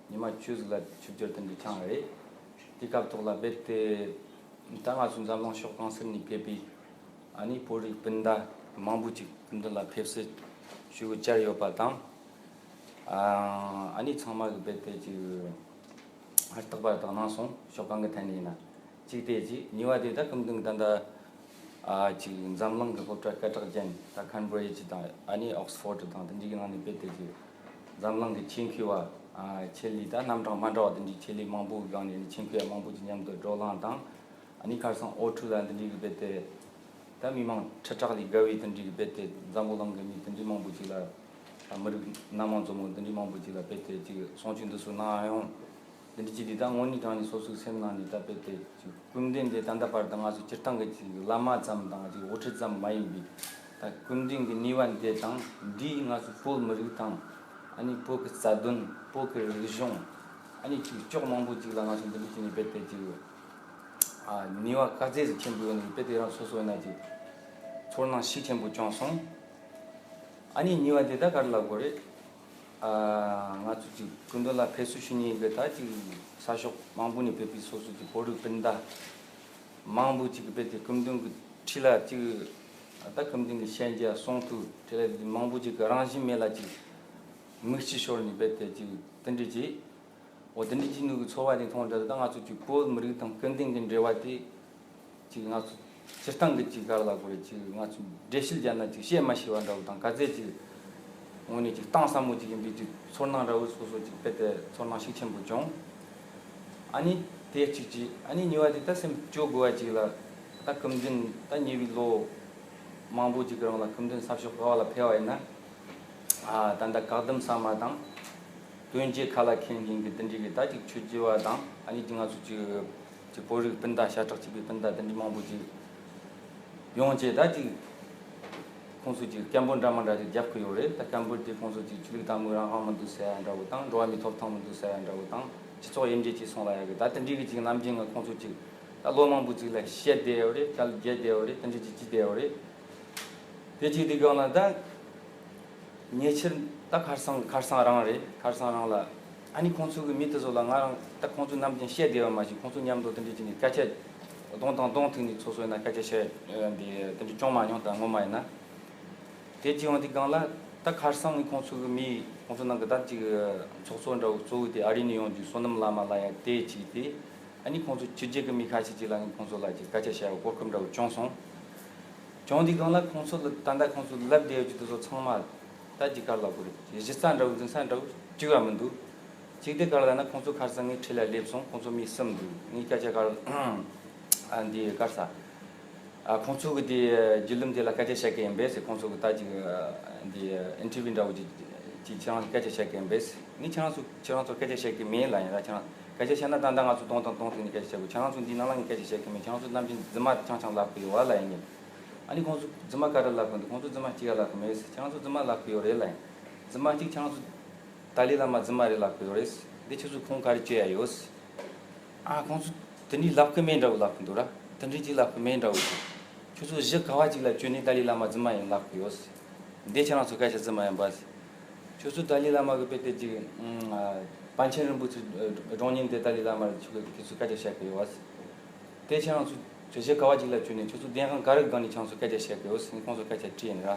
ཉི་མ་བཅུ་ཟིག་ལ་ཆིབས་བསྒྱུར་དེ་འདྲ་བསྐྱངས་རེད། དེ་སྐབས་ཐོག་ལ་རྦད་དེ་ད་ང་ཚོ་འཛམ་གླིང་ཕྱོགས་གང་སར་ནས་ཕེབས་པའི་ཨ་ནི་བོད་རིགས་སྤུན་ཟླ་མང་པོ་ཅིག་སྐུ་མདུན་ལ་ཕེབས་བསུ་ཞུ་གི་བཅར་ཡོད་པ་དང་། ཨ་ཨ་ནི་ཚང་མ་གི་རྦད་དེ་ཅིག་ཧུར་ཐག་པ་དག་གནང་སོང་། ཕྱོགས་གང་གི་ཐད་ནས་ཡིན་ན། གཅིག་དེ་གཅིག། གཉིས་པ་དེ་ད་སྐུ་མདུན་གྱི་ད་ལྟ་ཨ་ཅིག་འཛམ་གླིང་གི་སློབ་གྲྭ་སྐད་གྲགས་ཅན་ད་ཁན་བྷི་རི་ཇི་དང་ཨ་ནི་ཨོག་སི་ཕོར་ཌི་དང་དེ་འདྲའི་གི་ནང་ནས་རྦད་དེ་ཅིག་འཛམ་གླིང་གི་ཆེད་མཁས་པ་ཨ་ཆེད་ལས་ད་རྣམ་གྲངས་མ་འདྲ་བ་དེ་འདྲའི་ཆེད་ལས་མང་པོ་གི་སྒང་ནས་ནི་ཆེད་མཁས་པ་མང་པོ་ཅིག་མཉམ་དུ་བགྲོ་གླེང་དང་། ཨ་ནི་ཁ་སང་ཨོ་ཊུ་ལ་འདི་འདྲའི་གི་རྦད་དེ་ད་མི་མང་ཁྲི་ཕྲག་ལས་བརྒལ་བའི་དེ་འདྲའི་གི་རྦད་དེ་འཛམ་བུ་གླིང་གི་མི་དེ་འདྲའི་མང་པོ་ཅིག་ལ། ཨ་མི་རིགས་སྣ་མང་འཛོམས་པོ་དེ་འདྲའི་མང་པོ་ཅིག་ལ་རྦད་དེ་ཅིག་གསུང་ཆོས་འདི་ཚོ་གནང་ཡོང་། དེ་འདྲའི་ཅིག་དེ་ད་དངོས་གནས་དྲང་གནས་སོ་སོའི་སེམས་ནང་ནས་ད་རྦད་དེ་ཅིག་སྐུ་མདུན་དེ་ད་ལྟ་བར་དུ་ང་ཚོ་སྤྱིར་བཏང་གི་ཅིག་བླ་མ་ཙམ་དང་ཅིག་དབུ་ཁྲིད་ཙམ་མ་ཡིན་པའི་ད་སྐུ་མདུན་གྱི་ནུས་པ་འདི་དང་འདིས་ང་ཚོ་བོད་མི་རིགས་དང་ཨ་ནི་བོད་ཀྱི་རྩ་དོན། བོད་ཀྱི་རིག་གཞུང་། ཨ་ནི་ཅིག་ཕྱོགས་མང་པོ་ཅིག་ལ་ང་ཚོ་འདི་འདྲའི་ཅིག་ནས་རྦད་དེ་ཅིག་ཨ་ནུས་པ་ག་ཚད་ཅིག་ཆེན་པོ་ཡོད་ནས་རྦད་དེ་རང་སོ་སོ་ཡིན་ན་ཅིག་ཚོར་སྣང་ཤུགས་ཆེན་པོ་བྱུང་སོང་། ཨ་ནི་གཉིས་པ་དེ་ད་ག་རེ་ལབ་དགོས་རེད། ཨ་ང་ཚོ་ཅིག་སྐུ་མདུན་ལ་ཕེབས་བསུ་ཞུ་མཁན་གྱི་ད་ཅིག་ས་ཕྱོགས་མང་པོ་ནས་ཕེབས་པའི་སོ་སོ་ཅིག་བོད་རིགས་སྤུན་ཟླ་མང་པོ་ཅིག་གིས་རྦད་དེ་སྐུ་མདུན་གྱི་འཁྲིས་ལ་ཅིག་ད་སྐུ་མདུན་གྱི་ཞལ་མཇལ་གསུང་ཐོས་འཕྲིན་ལས་མང་པོ་ཅིག་གི་རང་བཞིན་མེད་ལ་ཅིག་མིག་ཆུ་ཤོར་ནས་རྦད་དེ་ཅིག་དེ་འདྲ་ཅིག་འོ་དེ་འདྲའི་ཅིག་ནུས་ཀྱི་ཚོར་བ་དེ་མཐོང་འདྲ། ད་ང་ཚོ་ཅིག་བོད་མི་རིགས་དང་སྐུ་མདུན་གྱི་འབྲེལ་བ་དེ་ཅིག་ང་ཚོ་སྤྱིར་བཏང་གི་ཅིག་ག་རེ་ལབ་དགོས་རེད། ཅིག་ང་ཚོ་འགྲེལ་བཤད་བརྒྱབ་ན་ཅིག་བཤད་མ་ཤེས་པ་འདྲ་བོ་དང་། ག་ཚད་ཅིག་དངོས་གནས་ཅིག་གཏིང་ཟབ་མོ་ཅིག་ཡིན་པའི་ཅིག་ཚོར་སྣང་འདྲ་བོ་སོ་སོ་ཅིག་རྦད་དེ་ཚོར་སྣང་ཤུགས་ཆེན་པོ་བྱུང་། ཨ་ནི་དེ་གཅིག་ཅིག། ཨ་ནི་གཉིས་པ་དེ་ད་སེམས་སྐྱོ་དགོས་པ་ཅིག་ལ། ད་སྐུ་མདུན་ད་ཉེ་བའི་ལོ་མང་པོ་ཅིག་གི་རིང་ལ་སྐུ་མདུན་ས་ཕྱོགས་ག་བ་ལ་ཕེབས་པ་ཡིན་ན། ཨ་ད་ལྟ་བཀག་སྡོམ་ཟ་མ་དང་། གྱོན་ཆས་ཁ་ལག་མཁན་མཁན་གྱི་དེ་འདྲའི་གི་ད་ཅིག་ཆོས་བརྒྱུད་པ་དང་། ཨ་ནི་ཅིག་ང་ཚོ་ཅིག་ཅིག་བོད་རིགས་སྤུན་ཟླ་ཤ་ཁྲག་གཅིག་པའི་སྤུན་ཟླ་དེ་འདྲའི་མང་པོ་ཅིག་ཡོང་བྱས་ད་ཅིག་ཁོང་ཚོས་ཅིག་སྐད་འབོད་འདྲ་མི་འདྲ་ཅིག་རྒྱབ་ཀྱི་ཡོད་རེད། ད་སྐད་འབོད་དེ་ཁོང་ཚོས་ཅིག་ཆོས་ལུགས་དད་མོས་རང་དབང་མི་འདུག་ཟེར་ཡ་འདྲ་བོ་དང་། འགྲོ་བ་མིའི་ཐོབ་ཐང་མི་འདུག་ཟེར་ཡ་འདྲ་བོ་དང་། སྤྱི་ཚོགས་དབྱེ་འབྱེད་བྱས་སོང་ལབ་ཡ་གི་ད་དེ་འདྲའི་གི་ཅིག་ནམ་རྒྱུན་ང་ཁོང་ཚོ་ཅིག་ད་ལོ་མང་པོ་ཅིག་ལ་བཤད་བསྡད་ཡོད་རེད། སྐད་རྒྱག་བསྡད་ཡོད་རེད། དེ་འདྲ་ཅིག་བྱས་བསྡད་ཡོད་རེད། དེ་གཅིག་དེ་སྒང་ལ་ད་ཉེ་ཆར་ད་ཁ་སང་ཁ་སང་རང་རེད། ཁ་སང་རང་ལ་ཨ་ནི་ཁོང་ཚོ་གི་མི་དེ་ཚོ་ལ་ང་རང་ད་ཁོང་ཚོ་ནམ་རྒྱུན་བཤད་བསྡད་པ་མ་གཞི་ཁོང་ཚོ་མཉམ་དུ་དེ་འདྲ་བྱས་ནས་སྐད་ཆ་གདོང་དང་གདོང་ཐུག་ནས་སོ་སོ་ཡིན་ན་སྐད་ཆ་བཤད་འདི་དེ་འདྲ་བྱུང་མ་མྱོང་། ད་ངོ་མ་ཡིན་ན། དེ་གཅིག་ཡོང་དུས་སྒང་ལ་ད་ཁ་སང་ནི་ཁོང་ཚོ་གི་མི་ཁོང་ཚོ་ནང་གི་ད་ཅིག་ཚོགས་གཙོ་འདྲ་བོ་གཙོ་བོ་དེ་ཨ་རི་ནས་ཡོང་རྒྱུ་བསོད་ནམས་བླ་མ་ལབ་ཡ་དེ་གཅིག་དེ། ཨ་ནི་ཁོང་ཚོ་ཕྱི་རྒྱལ་གྱི་མི་ཁ་ཤས་ཅིག་ལ་ནི་ཁོང་ཚོ་ལ་ཅིག་སྐད་ཆ་བཤད་པའི་གོ་སྐབས་འདྲ་བོ་བྱུང་སོང་། བྱུང་དུས་སྒང་ལ་ཁོང་ཚོ་ལ་ད་ལྟ་ཁོང་ཚོ་ལབ་བསྡད་ཡོད་རྒྱུ་དེ་ཚོ་ཚང་མ་ད་ཅིག་ག་རེ་ལབ་དགོས་རེད། གཞི་རྩ་འདྲ་བོ་འཛིན་ས་འདྲ་བོ་གཅིག་ཡང་མི་འདུག། གཅིག་དེ་ག་རེ་ལབ་ན་ཁོང་ཚོ་ཁ་སང་ངའི་འཁྲིས་ལ་སླེབས་སོང་། ཁོང་ཚོ་མི་གསུམ་འདུག། ངའི་སྐད་ཆ་ག་རེ་ཨ་འདི་ག་རེ་ཟ། ཨ། ཁོང་ཚོ་གི་དེ་བརྒྱུད་ལམ་དེ་ལ་སྐད་ཆ་བཤད་གི་ཡིན་པས། ཁོང་ཚོ་གི་ད་ཅིག་འདི་ཨིན་ཊར་བིའུ་འདྲ་བོ་ཅིག་ཅིག་ཁྱེད་རང་སྐད་ཆ་བཤད་གི་ཡིན་པས། ངས་ཁྱེད་རང་ཚོ་ཁྱེད་རང་ཚོར་སྐད་ཆ་བཤད་གི་མིན་ལབ་ཡིན་ལ། ཁྱེད་རང་སྐད་ཆ་བཤད་ན་ད་ལྟ་ང་ཚོ་གདོང་དང་གདོང་ཐུག་ནས་སྐད་ཆ་བཤད་དགོས། ཁྱེད་རང་ཚོ་འདི་ནང་ལ་ངས་སྐད་ཆ་བཤད་གི་མིན། ཁྱེད་རང་ཚོ་ནམ་རྒྱུན་རྫུན་མ་རྐྱང་རྐྱང་ལབ་གི་ཡོད་བ་ལབ་ཡིན་ནི། ཨ་ནི་ཁོང་ཚོ་རྫུན་མ་ག་རེ་ལབ་གི་འདུག་ཁོང་ཚོ་རྫུན་མ་གཅིག་ག་ལབ་གི་མེད། ཁྱེད་རང་ཚོ་རྫུན་མ་ལབ་གི་ཡོད་རེད་ལབ་ཡིན། རྫུན་མ་གཅིག་ཁྱེད་རང་ཚོ་ཏཱ་ལའི་བླ་མ་རྫུན་མ་རེད་ལབ་གི་ཡོད་རེད། འདི་ཁྱེད་ཚོ་ཁུངས་ག་རེ་བཅོལ་ཡ་ཡོད། ཨ། ཁོང་ཚོ་དེ་འདྲའི་ལབ་ཁུ་མེད་འདྲ་བོ་ལབ་ཁུ་འདུག་ར། དེ་འདྲའི་ཅིག་ལབ་ཁུ་མེད་འདྲ་བོ་ཅིག་ཁྱོད་ཚོ་གཞི་ག་བ་ཅིག་ལ་བཅོལ་ནས་ཏཱ་ལའི་བླ་མ་རྫུན་མ་ཡིན་ལབ་ཁུ་ཡོད། འདི་ཁྱེད་རང་ཚོ་སྐད་ཆ་རྫུན་མ་ཡིན་པ། ཁྱོད་ཚོ་ཏཱ་ལའི་བླ་མ་གི་དཔེ་དེ་ཅིག་ཨ། པཎ་ཆེན་རིན་པོ་ཆེ་སྒྲོན་ཉིན་དེ་ཏཱ་ལའི་བླ་མ་རེད། ཁྱོད་ཁྱོད་ཚོ་སྐད་ཆ་བཤད་ཁུ་ཡོད། དེ་ཁྱེད་རང་ཚོ་ཁྱོད་གཞི་ག་བ་ཅིག་ལ་བཅོལ་ནས་ཁྱོད་ཚོ་བདེན་དཔང་ག་རེ་སྒང་ནས་ཁྱེད་ཚོ་སྐད་ཆ་བཤད་ཁུ་ཡོད། ངས་ཁོང་ཚོ་སྐད་ཆ་དྲིས་ཡིན་ར།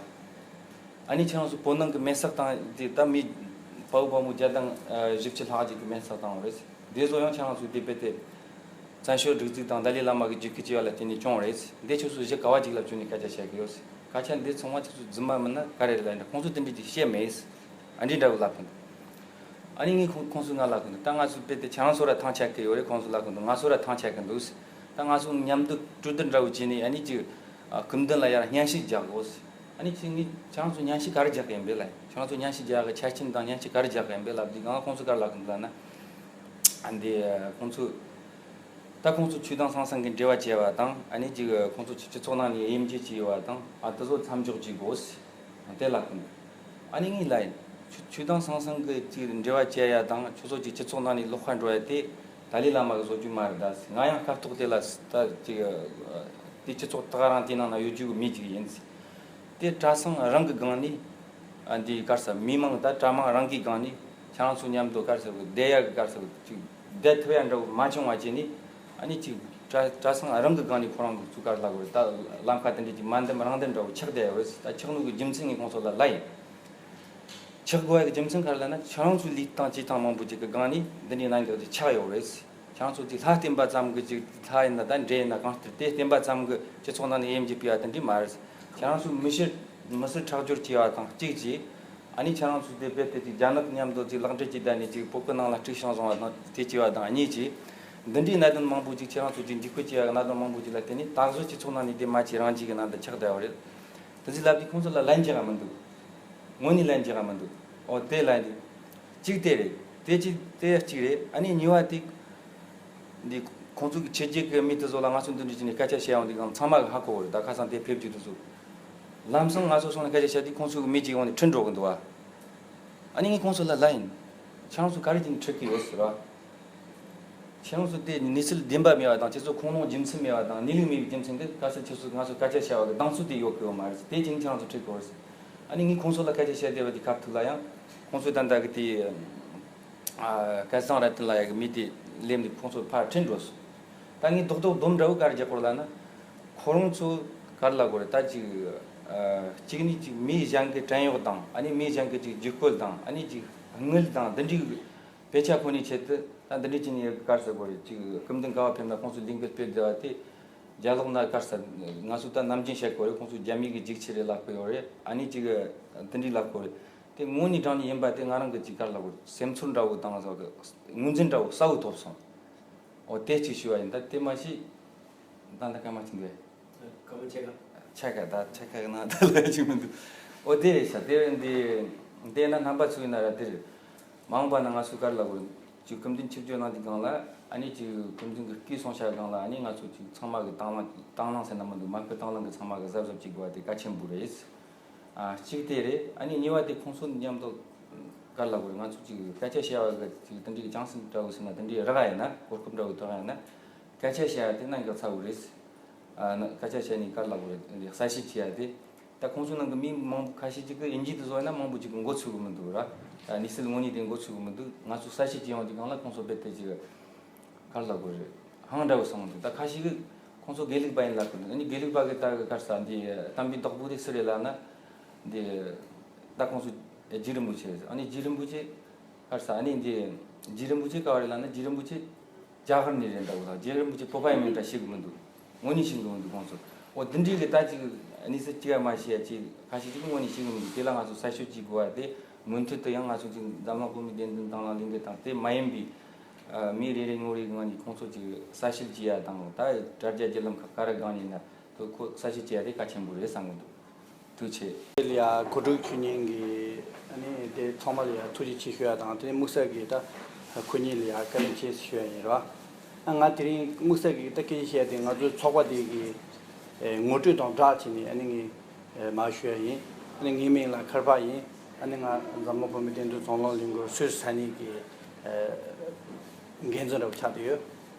ཨ་ནི་ཁྱེད་རང་ཚོ་བོད་ནང་གི་མེ་སྲེག་བཏང་དེ་ད་མི་དཔའ་བོ་དཔའ་མོ་བརྒྱ་དང་བཞི་བཅུ་ལྷག་ཅིག་གི་མེ་སྲེག་བཏང་བ་རེད། དེ་ཚོ་ཡང་ཁྱེད་རང་ཚོས་དེ་རྦད་དེ་བཙན་བྱོལ་སྒྲིག་འཛུགས་དང་ཏཱ་ལའི་བླ་མ་གི་རྒྱུད་སྐུལ་བྱས་པ་ལ་བརྟེན་ནས་བྱུང་བ་རེད། འདི་ཁྱོད་ཚོ་གཞི་ག་བ་ཅིག་ལ་བཅོལ་ནས་སྐད་ཆ་བཤད་གི་ཡོད། སྐད་ཆ་འདི་ཚང་མ་ཁྱོད་ཚོ་རྫུན་མ་མིན་ན་ག་རེ་རེད་ལབ་ཡིན་ན། ཁོང་ཚོ་དེ་འདྲ་ཅིག་བཤད་མེད། ཨ་འདྲི་འདྲ་བོ་ལབ་གི་འདུག་ཨ་ནི་ངས་ཁོང་ཁོང་ཚོས་ང་ལབ་གི་འདུག་ད་ང་ཚོས་རྦད་དེ་ཁྱེད་རང་ཚོ་ར་ཐང་ཆད་གི་ཡོད་རེད། ཁོང་ཚོས་ལབ་གི་འདུག་ང་ཚོ་ར་ཐང་ཆད་གི་འདུག་ད་ང་ཚོ་མཉམ་དུ་གྲོས་བསྡུར་འདྲ་བོ་བྱས་ནས་ཨ་ནི་ཅིག་ཨ། སྐུ་མདུན་ལ་ཡར་སྙན་ཞུ་རྒྱག་དགོས། ཨ་ནི་ཅིག་ངས་ཁྱེད་རང་ཚོ་སྙན་ཞུ་ག་རེ་རྒྱག་གི་ཡིན་པས་ལབ། ཁྱེད་རང་ཚོ་སྙན་ཞུ་རྒྱག་གི་ཆ་རྐྱེན་དང་སྙན་ཞུ་ག་རེ་རྒྱག་གི་ཡིན་པས་ལབ་དུས་སྒང་ཁོང་ཚོས་ག་རེ་ལབ་གི་འདུག་ལབ་ན། ཨ་འདི་ཁོང་ཚོས་ད་ཁོང་ཚོ་ཆོས་དང་ཟང་ཟིང་གི་འབྲེལ་བ་བཅད་པ་དང་། ཨ་ནི་ཅིག་ཁོང་ཚོ་ཅིག་སྤྱི་ཚོགས་ནང་ནས་དབྱེ་འབྱེད་བྱས་ཡོད་པ་དང་། ཨ་དེ་ཚོ་མཚམས་འཇོག་བྱེད་དགོས། དེ་ལབ་གི་འདུག་ཨ་ནི་ངས་ལབ་ཡིན། ཆོས་ཆོས་དང་ཟང་ཟིང་གི་ཅིག་འབྲེལ་བ་བཅད་ཡ་དང་། ཁྱོད་ཚོ་ཅིག་སྤྱི་ཚོགས་ནང་ནས་ལོག་ཁ་འགྲོ་ཡ་དེ་ཏཱ་ལའི་བླ་མ་གི་བཟོ་རྒྱུ་མ་རེད་ད། ང་ཡང་སྐབས་ཐོག་དེ་ལ་ད་ཅིག་དེ་སྤྱི་ཚོགས་ད་ག་རང་དེ་ནང་ན་ཡོད་རྒྱུ་གི་མི་ཅིག་ཡིན། དེ་གྲྭ་ཚང་རང་གི་སྒང་ནས་ཨ་འདི་ག་རེ་ཟེར། མི་མང་ད་གྲྭ་མང་རང་གི་སྒང་ནས་ཁྱེད་རང་ཚོ་མཉམ་དུ་ག་རེ་ཟེར་བསྡད་ཡ་གི་ག་རེ་ཟེར་ཅིག་བསྡད་ཐུབ་ཡ་འདྲ་བོ་མ་བྱུང་བ་བྱས་ནས། ཨ་ནི་ཅིག་གྲྭ་གྲྭ་ཚང་རང་གི་སྒང་ནས་ཁོ་རང་གི་ཚུགས་ཀར་ལ་གོ་རེད། ད་ལམ་ཁ་དེ་འདྲ་ཅིག་མ་འདེམས་རང་འདེམས་འདྲ་བོ་ཆགས་བསྡད་ཡོད་རེད། ད་ཆགས་ནོ་གི་རྒྱུ་མཚན་ངས་ཁོང་ཚོ་ལ་ལབ་ཡིན། ཆགས་དགོས་ཡ་གི་རྒྱུ་མཚན་ག་རེ་ལབ་ན། ཁྱེད་རང་ཚོའི་ལུས་དང་བྱེད་སྟངས་མང་པོ་ཅིག་གི་སྒང་ནས་འདི་འདྲའི་གནད་འགག་ཅིག་ཆགས་ཡོད་རེད། ཁྱེད་རང་ཚོ་དེ་ལྷ་བསྟེན་པ་ཙམ་གྱི་ཅིག་ལྷ་ཡིན་ན་ད་འདྲེ་ཡིན་ན་གང་ལྟར་དེ་བསྟེན་པ་ཙམ་གྱི་སྤྱི་ཚོགས་ནང་ནས་དབྱེ་འབྱེད་སྤེལ་བ་དེ་འདྲ་མ་རེད། ཁྱེད་རང་ཚོ་མི་ཤི་མི་སེར་ཁྲག་སྦྱོར་བྱས་པ་དང་གཅིག་བྱས། ཨ་ནི་ཁྱེད་རང་ཚོ་དེ་རྦད་དེ་ཅིག་རྒྱ་ནག་མཉམ་དུ་ཅིག་ལག་འབྲེལ་གྱིས་བསྡད་ནས་ཅིག་བོད་ཀྱི་ནང་ལ་དཀྲུག་ཤིང་བཟུང་བ་དང་དེ་བྱས་པ་དང་གཉིས་བྱས། འདི་འདྲའི་གནད་དོན་མང་པོ་ཅིག་ཁྱེད་རང་ཚོ་ཅིག་འཇིགས་སྐུལ་བྱས་པ་གནད་དོན་མང་པོ་ཅིག་ལ་བརྟེན་ནས་ད་གཟོད་སྤྱི་ཚོགས་ནང་ནས་དེ་མ་བྱས་རང་བྱས་ཀྱི་ནང་དུ་ཆགས་བསྡད་པ་རེད། དེ་ཚོའི་ལབ་དུས་ཁོང་ཚོ་ལ་ལན་རྒྱག་ག་མི་འདུག་དངོས་གནས་ལན་རྒྱག་ག་མི་འདུག་ཨོ་དེ་ལབ་དུས། གཅིག་དེ་རེད། དེ་གཅིག་དེ་གཅིག་རེད། ཨ་ནི་གཉིས་པ་དེ། འདི་ཁོང་ཚོ་གི་ཕྱི་རྒྱལ་གྱི་མི་དེ་ཚོ་ལ་ང་ཚོ་འདི་འདྲ་བྱས་ནས་སྐད་ཆ་བཤད་ཡོང་དུས་སྒང་ཚང་མ་གི་ཧ་གོ་བ་རེད། ད་ཁ་སང་དེ་ཕེབས་རྒྱུ་དེ་ཚོ། ལམ་སང་ང་ཚོ་སོང་ནས་སྐད་ཆ་བཤད་དུས་ཁོང་ཚོ་གི་མི་གཅིག་ཡོང་ནས་ཁྲིད་འགྲོ་གི་འདུག་བ། ཨ་ནི་ངས་ཁོང་ཚོ་ལ་ལབ་ཡིན། ཁྱེད་རང་ཚོ་ག་རེ་བྱས་ནས་ཁྲིད་ཀྱི་ཡོད་ཟེར་བ། ཁྱེད་རང་ཚོ་དེ་གནས་ཚུལ་བདེན་པ་མེད་པ་དང་། ཁྱེད་ཚོ་ཁུངས་ལུང་རྒྱུ་མཚན་མེད་པ་དང་། གནས་ལུགས་མེད་པའི་རྒྱུ་མཚན་གྱིས་གལ་སྲིད་ཁྱེད་ཚོ་ང་ཚོ་སྐད་ཆ་བཤད་པ་གི་གདེང་ཚོད་དེ་ཡོད་ཀྱི་ཡོད་མ་རེད། དེ་བྱས་ནས་ཁྱེད་རང་ཚོ་ཁྲིད་དགོས་རེད། ཨ་ནི་ངས་ཁོང་ཚོ་ལ་སྐད་ཆ་བཤད་བསྡད་པ་དེ་ཁ་ཐུག་ལ་ཡང་ཁོང་ཚོས་ད་ལྟ་གི་དེ། ཨ། སྐལ་བཟང་ར་ཏན་ལ་ཡ་གི་མི་དེ་སླེབས་ནས་ཁོང་ཚོ་ཕར་ཁྲིད་འགྲོ་སོང་། ད་ངས་རྡོག་རྡོག་སྡོམ་འདྲ་བོ་ག་རེ་རྒྱག་དགོས་ལབ་ན། ཁོ་རང་ཚོ་ག་རེ་ལབ་དགོས་རེད། ད་ཅིག་ཨ། གཅིག་ནས་ཅིག་མི་གཞན་གྱི་བྲན་གཡོག་དང་། ཨ་ནི་མི་གཞན་གྱི་ཅིག་བརྒྱུད་སྐུལ་དང་། ཨ་ནི་ཅིག་དངུལ་དང་འདི་འདྲའི་དཔེ་ཆ་ཁོ་ནའི་ཆེད་དུ། ད་འདི་འདྲའི་ཅིག་ནས་ག་རེ་ཟེར་དགོས་རེད། ཅིག་སྐུ་མདུན་ག་བ་ཕེབས་ན་ཁོང་ཚོ་ལས་འགུལ་སྤེལ་བསྡད་པ་དེ། རྒྱ་ལོག་ན་ག་རེ་ཟེར། ང་ཚོ་ད་ནམ་རྒྱུན་བཤད་དགོས་རེད། ཁོང་ཚོ་རྒྱ་མི་གི་རྒྱུག་ཁྱི་རེད་ལབ་ཀྱི་ཡོད་རེད། ཨ་ནི་ཅིག་འདི་འདྲའི་ལབ་དགོས་རེད། དེ་དངོས་གནས་དྲང་གནས་ཡིན་པ་དེ་ང་རང་གི་ཅིག་ག་རེ་ལབ་དགོས་རེད། སེམས་ཚོར་འདྲ་བོ་དང་། ངོས་འཛིན་འདྲ་བོ་གསལ་བོ་ཐོབ་སོང་། འོ་དེ་གཅིག་ཞུ་བ་ཡིན། ད་དེ་མ་གཞི་ད་ལྟ་སྐར་མ་གཅིག་འདུག་སྐར་མ་ཕྱེད་ཀ་ཕྱེད་ཀ་ད་ཕྱེད་ཀ་གི་ནང་ད་ལ་གཅིག་མི་འདུག་འོ་དེ་རེད་ཤག་དེ་འདི་དེ་ན་རྣམ་པ་ཚོ་ཡིན་ན་ར་དེ་རེད། མ་འོངས་པ་ན་ང་ཚོས་ག་རེ་ལབ་དགོས་རེད། ཅིག་སྐུ་མདུན་ཆིབས་བསྒྱུར་གནང་དུས་སྒང་ལ། ཨ་ནི་ཅིག་སྐུ་མདུན་གྱི་སྐུ་སྲུང་བྱ་སྒང་ལ། ཨ་ནི་ང་ཚོ་ཅིག་ཚང་མ་གི་དང་བླངས་དང་བླངས་ཟེར་ན་མི་འདུག་མ་སྐུལ་དང་བླངས་གི་ཚང་མ་གི་གཟབ་གཟབ་བྱེད་དགོས་པ་དེ་གལ་ཆེན་པོ་རེད། ཨ། གཅིག་དེ་རེད། ཨ་ནི་གཉིས་པ་དེ་ཁོང་ཚོ་མཉམ་དུ་ག་རེ་ལབ་དགོས་རེད། ང་ཚོ་ཅིག་སྐད་ཆ་བཤད་པ་གི་ཅིག་དེ་འདྲའི་གི་ཅང་སི་འདྲ་བོ་ཟེར་ན་དེ་འདྲའི་རག་ཡ་ཡིན་ན། གོ་སྐབས་འདྲ་བོ་ཐོབ་ཡ་ཡིན་ན། སྐད་ཆ་བཤད་ཡ་དེ་གནད་འགག་ཚ་བོ་རེད། ཨ་ནི་སྐད་ཆ་བཤད་ནས་ག་རེ་ལབ་དགོས་རེད། གསལ་བཤད་བྱེད་ཡ་དེ། ད་ཁོང་ཚོའི་ནང་གི་མི་མང་པོ་ཁ་ཤས་ཅིག་གིས་དབྱིན་ཇི་དེ་བཟོ་ཡ་ན་མང་པོ་ཅིག་གིས་མགོ་ཚོས་གི་མི་འདུག་ར། ད་གནས་ཚུལ་དངོས་གནས་དེ་མགོ་ཚོས་གི་མི་འདུག་ང་ཚོ་གསལ་བཤད་བྱེད་ཡོང་དུས་སྒང་ལ་ཁོང་ཚོ་རྦད་དེ་ཅིག་ག་རེ་ལབ་དགོས་རེད། ཧང་འདྲ་བོ་སོང་གི་འདུག་ད་ཁ་ཤས་ཀྱིས་ཁོང་ཚོ་དགེ་ལུགས་པ་ཡིན་ལབ་གི་འདུག་ཨ་ནི་དགེ་ལུགས་པ་གི་ད་གི་ག་རེ་ཟེར། འདི་དམ་པའི་བདག་པོ་དེ་སུ་རེད་ལབ་ན། འདི་ད་ཁོང་ཚོ་རྗེ་རིན་པོ་ཆེ་རེད། ཨ་ནི་རྗེ་རིན་པོ་ཆེ་ག་རེ་ཟེར། ཨ་ནི་འདི་རྗེ་རིན་པོ་ཆེ་ག་བ་རེད་ལབ་ན། རྗེ་རིན་པོ་ཆེ་རྒྱ་གར་ནས་རེད་འདྲ་བོ་དང་། རྗེ་རིན་པོ་ཆེ་བོད་པ་ཡིན་མིན་འདྲ་ཤེས་གི་མི་འདུག་དངོས་གནས་ཤེས་གི་མི་འདུག་ཁོང་ཚོ། འོ་འདི་འདྲའི་གི་ད་ཅིག་གནས་ཚུལ་གཅིག་ཡ་མ་ཤེས་ཡ་ཅིག་ཁ་ཤས་ཅིག་གིས་དངོས་གནས་ཤེས་གི་མི་འདུག་དེ་ལ་ང་ཚོ་གསལ་བཤད་བྱེད་དགོས་པ་དེ། མུ་མཐུད་དུ་ཡང་ང་ཚོ་ཅིག་འཛམ་གླིང་བོད་མིའི་བདེན་དོན་དང་བླངས་ལས་འགུལ་དང་། དེ་མ་ཡིན་པའི་མི་རེ་རེ་ངོ་རེ་གི་ངོས་ནས་ཁོང་ཚོ་ཅིག་གསལ་བཤད་བྱེད་ཡ་དང་། ད་དྲ་རྒྱ་བརྒྱུད་ལམ་ཁག་ག་རེ་སྒང་ནས་ཡིན་ན། ཁོ་གསལ་བཤད་བྱས་ཏེ་གལ་ཆེན་པོ་རེད་བསམ་གི་འདུག། ཐུགས་རྗེ་ཆེ། དེ་ལ་ཡ་གོ་སྒྲིག་ཞུ་མཁན་གྱི་ཨ་ནི་དེ་ཚང་མ་ལ་ཡ་ཐུགས་རྗེ་ཆེ་ཞུ་ཡ་དང་། དེ་ནས་དམིགས་བསལ་གྱི་ད་ཁོ་གཉིས་ལ་ཡ་བཀའ་དྲིན་ཆེ་ཞུ་ཡ་ཡིན་ར། ཨ་ང་དེ་རིང་དམིགས་བསལ་གྱི་ད་སྐད་ཆ་བཤད་དེ་ང་ཚོའི་ཚོགས་པ་དེ་གི་ཨེ་ངོ་སྤྲོད་དང་སྦྲགས་བྱས་ནས་ཨ་ནི་ངས་ཨེ་མར་ཞུ་ཡ་ཡིན། ཨ་ནི་ངའི་མིང་ལ་མཁར་འཕགས་ཡིན། ཨ་ནི་ང་འཛམ་གླིང་བུད་མེད་བདེན་དོན་གཙུག་ལག་ལས་འགུལ་སུད་སི་ས་གནས་ཀྱི་ཨེ་འགན་འཛིན་འདྲ་བོ་ཆགས་བསྡད་ཡོད།